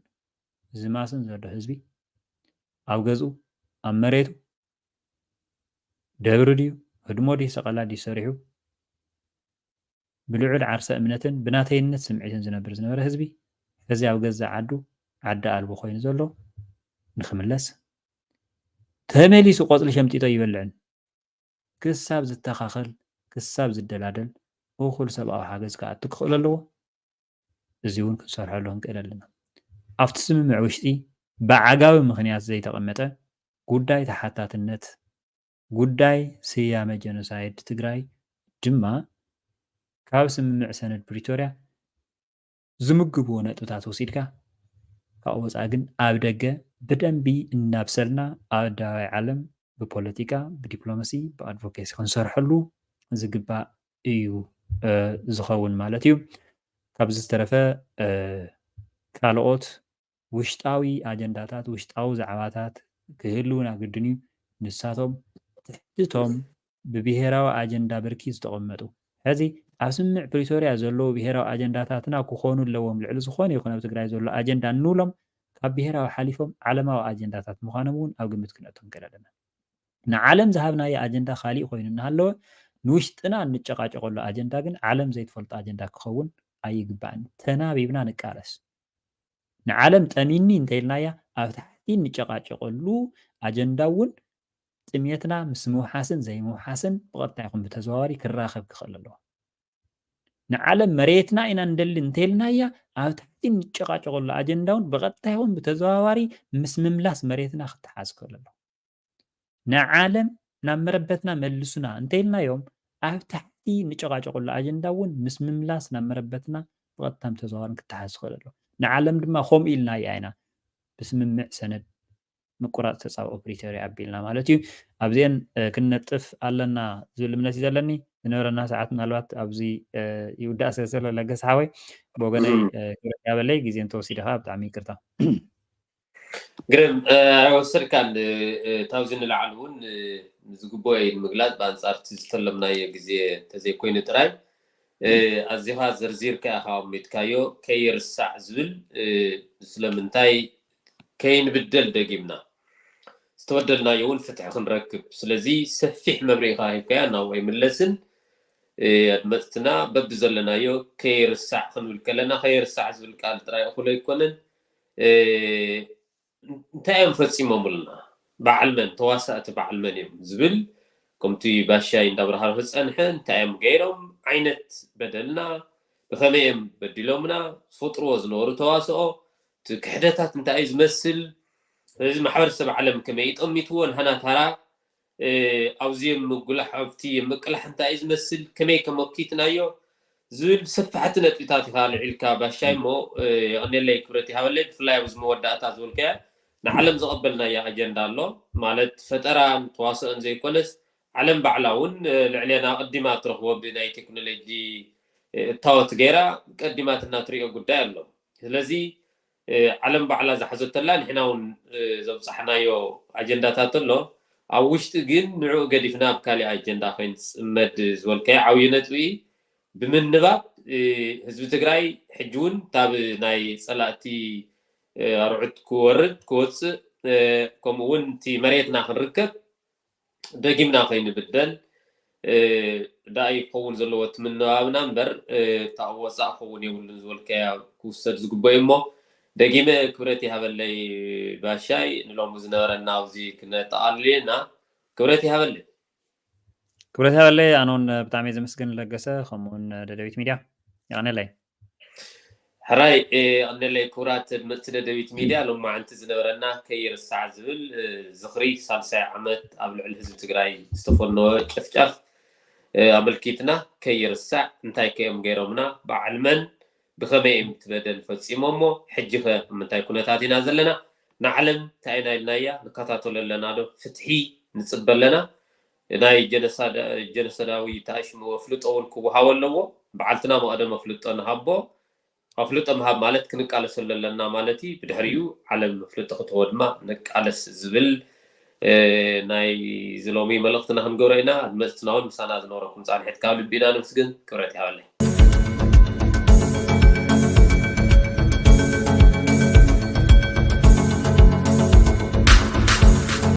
ዝማስን ዘሎ ህዝቢ ኣብ ገዝኡ ኣብ መሬቱ ደብሪ ድዩ ህድሞ ድዩ ሰቐላ ድዩ ሰሪሑ ብልዑል ዓርሰ እምነትን ብናተይነት ስምዒትን ዝነብር ዝነበረ ህዝቢ ሕዚ ኣብ ገዛእ ዓዱ ዓዲ ኣልቦ ኮይኑ ዘሎ ንክምለስ ተመሊሱ ቆፅሊ ሸምጢጦ ይበልዕን ክሳብ ዝተኻኸል ክሳብ ዝደላደል እኹል ሰብኣዊ ሓገዝ ክኣቱ ክኽእል ኣለዎ። እዚ እውን ክንሰርሐሉ ክንክእል ኣለና። ኣብቲ ስምምዕ ውሽጢ ብዓጋቢ ምኽንያት ዘይተቐመጠ ጉዳይ ተሓታትነት ጉዳይ ስያመ ጀኖሳይድ ትግራይ ድማ ካብ ስምምዕ ሰነድ ፕሪቶርያ ዝምግብዎ ነጥብታት ወሲድካ ካብኡ ወፃኢ ግን ኣብ ደገ ብደንቢ እናብሰልና ኣብ ኣደባባይ ዓለም ብፖለቲካ ብዲፕሎማሲ ብኣድቮኬሲ ክንሰርሐሉ ዝግባእ እዩ ዝኸውን ማለት እዩ። ካብዚ ዝተረፈ ካልኦት ውሽጣዊ ኣጀንዳታት ውሽጣዊ ዛዕባታት ክህልውና ግድን እዩ። ንሳቶም ትሕትቶም ብብሄራዊ ኣጀንዳ ብርኪ ዝተቐመጡ ሕዚ ኣብ ስምምዕ ፕሪቶርያ ዘለዉ ብሄራዊ ኣጀንዳታትና ክኾኑ ኣለዎም ልዕሊ ዝኾነ ይኹን ኣብ ትግራይ ዘሎ ኣጀንዳ እንብሎም ካብ ብሄራዊ ሓሊፎም ዓለማዊ ኣጀንዳታት ምዃኖም እውን ኣብ ግምት ክነእቶም ክእል ኣለና። ንዓለም ዝሃብናዮ ኣጀንዳ ካሊእ ኮይኑ እናሃለወ ንውሽጥና እንጨቃጨቀሉ ኣጀንዳ ግን ዓለም ዘይትፈልጦ ኣጀንዳ ክኸውን ኣይግባእን። ተናቢብና ንቃለስ። ንዓለም ጠሚኒ እንተኢልናያ ኣብ ታሕቲ እንጨቃጨቀሉ ኣጀንዳ እውን ጥሜትና ምስ ምውሓስን ዘይምውሓስን ብቐጥታ ይኹን ብተዘዋዋሪ ክራኸብ ክኽእል ኣለዎ። ንዓለም መሬትና ኢና ንደሊ እንተኢልናያ ኣብ ታሕቲ እንጨቃጨቀሉ ኣጀንዳ እውን ብቐጥታ ይኹን ብተዘዋዋሪ ምስ ምምላስ መሬትና ክተሓዝ ክኽእል ኣለዎ። ንዓለም ናብ መረበትና መልሱና እንተኢልናዮም ኣብ ታሕቲ እንጨቃጨቀሉ ኣጀንዳ እውን ምስ ምምላስ ናብ መረበትና ብቐጥታን ብተዘዋዋርን ክተሓዝ ክኽእል ኣለዎ። ንዓለም ድማ ከምኡ ኢልናያ ኢና ብስምምዕ ሰነድ ምቁራፅ ተፃብኦ ፕሪቶርያ ኣቢልና ማለት እዩ። ኣብዚአን ክንነጥፍ ኣለና ዝብል እምነት እዩ ዘለኒ። ዝነበረና ሰዓት ምናልባት ኣብዚ ይውዳእ ስለ ዘሎ ለገስ ሓወይ ብወገነይ ክብረት ያበለይ ግዜ እንተወሲደ ከዓ ብጣዕሚ ይቅርታ። ግርም ኣይወሰድካን። እታብዚ ንላዕሊ እውን ዝግብኦ እዩ ንምግላፅ ብኣንፃር እቲ ዝተለምናዮ ግዜ እንተዘይኮይኑ ጥራይ ኣዚኻ ዘርዚርካ ኢኻ ኣቐሚጥካዮ ከይርሳዕ ዝብል ስለምንታይ ከይንብደል ደጊምና ዝተበደልናዮ እውን ፍትሒ ክንረክብ። ስለዚ ሰፊሕ መብርኢኻ ሂብካያ ናብኡ ኣይምለስን። ኣድመፅትና በብዘለናዮ ከይርሳዕ ክንብል ከለና ከይርሳዕ ዝብል ቃል ጥራይ እኹል ኣይኮነን። እንታይ እዮም ፈፂሞምልና? በዓል መን? ተዋሳእቲ በዓል መን እዮም ዝብል ከምቲ ባሻይ እንዳብርሃ ዝፀንሐ እንታይ እዮም ገይሮም ዓይነት በደልና ብኸመይ እዮም በዲሎምና ዝፈጥርዎ ዝነበሩ ተዋስኦ እቲ ክሕደታት እንታይ እዩ ዝመስል እዚ ማሕበረሰብ ዓለም ከመይ ይጠሚትዎ ንሃና ታራ ኣብዚ ምጉላሕ ኣብቲ ምቅላሕ እንታይ እዩ ዝመስል ከመይ ከመኪትናዮ ዝብል ሰፋሕቲ ነጥብታት ኢኻ ልዒልካ ባሻይ እሞ የቐኔለይ ክብረት ይሃበለይ ብፍላይ ኣብዚ መወዳእታ ዝበልካያ ንዓለም ዘቐበልናያ ኣጀንዳ ኣሎ ማለት ፈጠራን ተዋስኦን ዘይኮነስ ዓለም ባዕላ እውን ልዕሌና ቀዲማ ትረኽቦ ብናይ ቴክኖሎጂ እታወት ገይራ ቀዲማትና ትሪኦ ጉዳይ ኣሎ ስለዚ ዓለም ባዕላ ዝሓዘተላ ንሕና እውን ዘብፃሕናዮ ኣጀንዳታት ኣሎ ኣብ ውሽጢ ግን ንዕኡ ገዲፍና ኣብ ካሊእ ኣጀንዳ ኮይን ፅመድ ዝበልካዮ ዓብዪ ነጥቢ ብምንባብ ህዝቢ ትግራይ ሕጂ እውን ታብ ናይ ፀላእቲ ኣርዑት ክወርድ ክወፅእ ከምኡ እውን እቲ መሬትና ክንርከብ ደጊምና ከይንብደል ዳኣ ክኸውን ዘለዎ እቲ ምንባብና እምበር እታ ወፃእ ክኸውን የብሉን ዝበልካያ ክውሰድ ዝግበዩ እሞ ደጊመ ክብረት ይሃበለይ ባሻይ ንሎሚ ዝነበረና ኣብዚ ክነጠቓልል ኢና ክብረት ይሃበለይ ክብረት ይሃበለይ ኣነውን ብጣዕሚ ዘመስግን ለገሰ ከምኡውን ደደቢት ሚድያ የቐነለይ ሕራይ ቀንደለይ ክቡራት ኣድመፅቲ ደደቢት ሚድያ ሎማዕንቲ ዝነበረና ከይርሳዕ ዝብል ዝኽሪ ሳልሳይ ዓመት ኣብ ልዕሊ ህዝቢ ትግራይ ዝተፈነወ ጨፍጫፍ ኣመልኪትና ከይርሳዕ እንታይ ከዮም ገይሮምና በዓል መን ብኸመይ እዮም ትበደል ፈፂሞሞ ሕጂ ኸ ምንታይ ኩነታት ኢና ዘለና ንዓለም እንታይ ኢና ኢልናያ ንከታተሎ ኣለና ዶ ፍትሒ ንፅበ ኣለና ናይ ጀነሳዳዊ ተኣሽሙ ኣፍልጦ እውን ክወሃቦ ኣለዎ በዓልትና መቐደም ኣፍልጦ ንሃቦ ኣፍልጦ ምሃብ ማለት ክንቃለሰሉ ኣለና ማለት እዩ ብድሕሪኡ ዓለም ኣፍልጦ ክትህቦ ድማ ንቃለስ ዝብል ናይ ዝሎሚ መልእኽትና ክንገብሮ ኢና ኣድመፅትና እውን ምሳና ዝነበረኩም ፃንሒት ካብ ልቢ ኢና ንምስግን ክብረት ይሃበለይ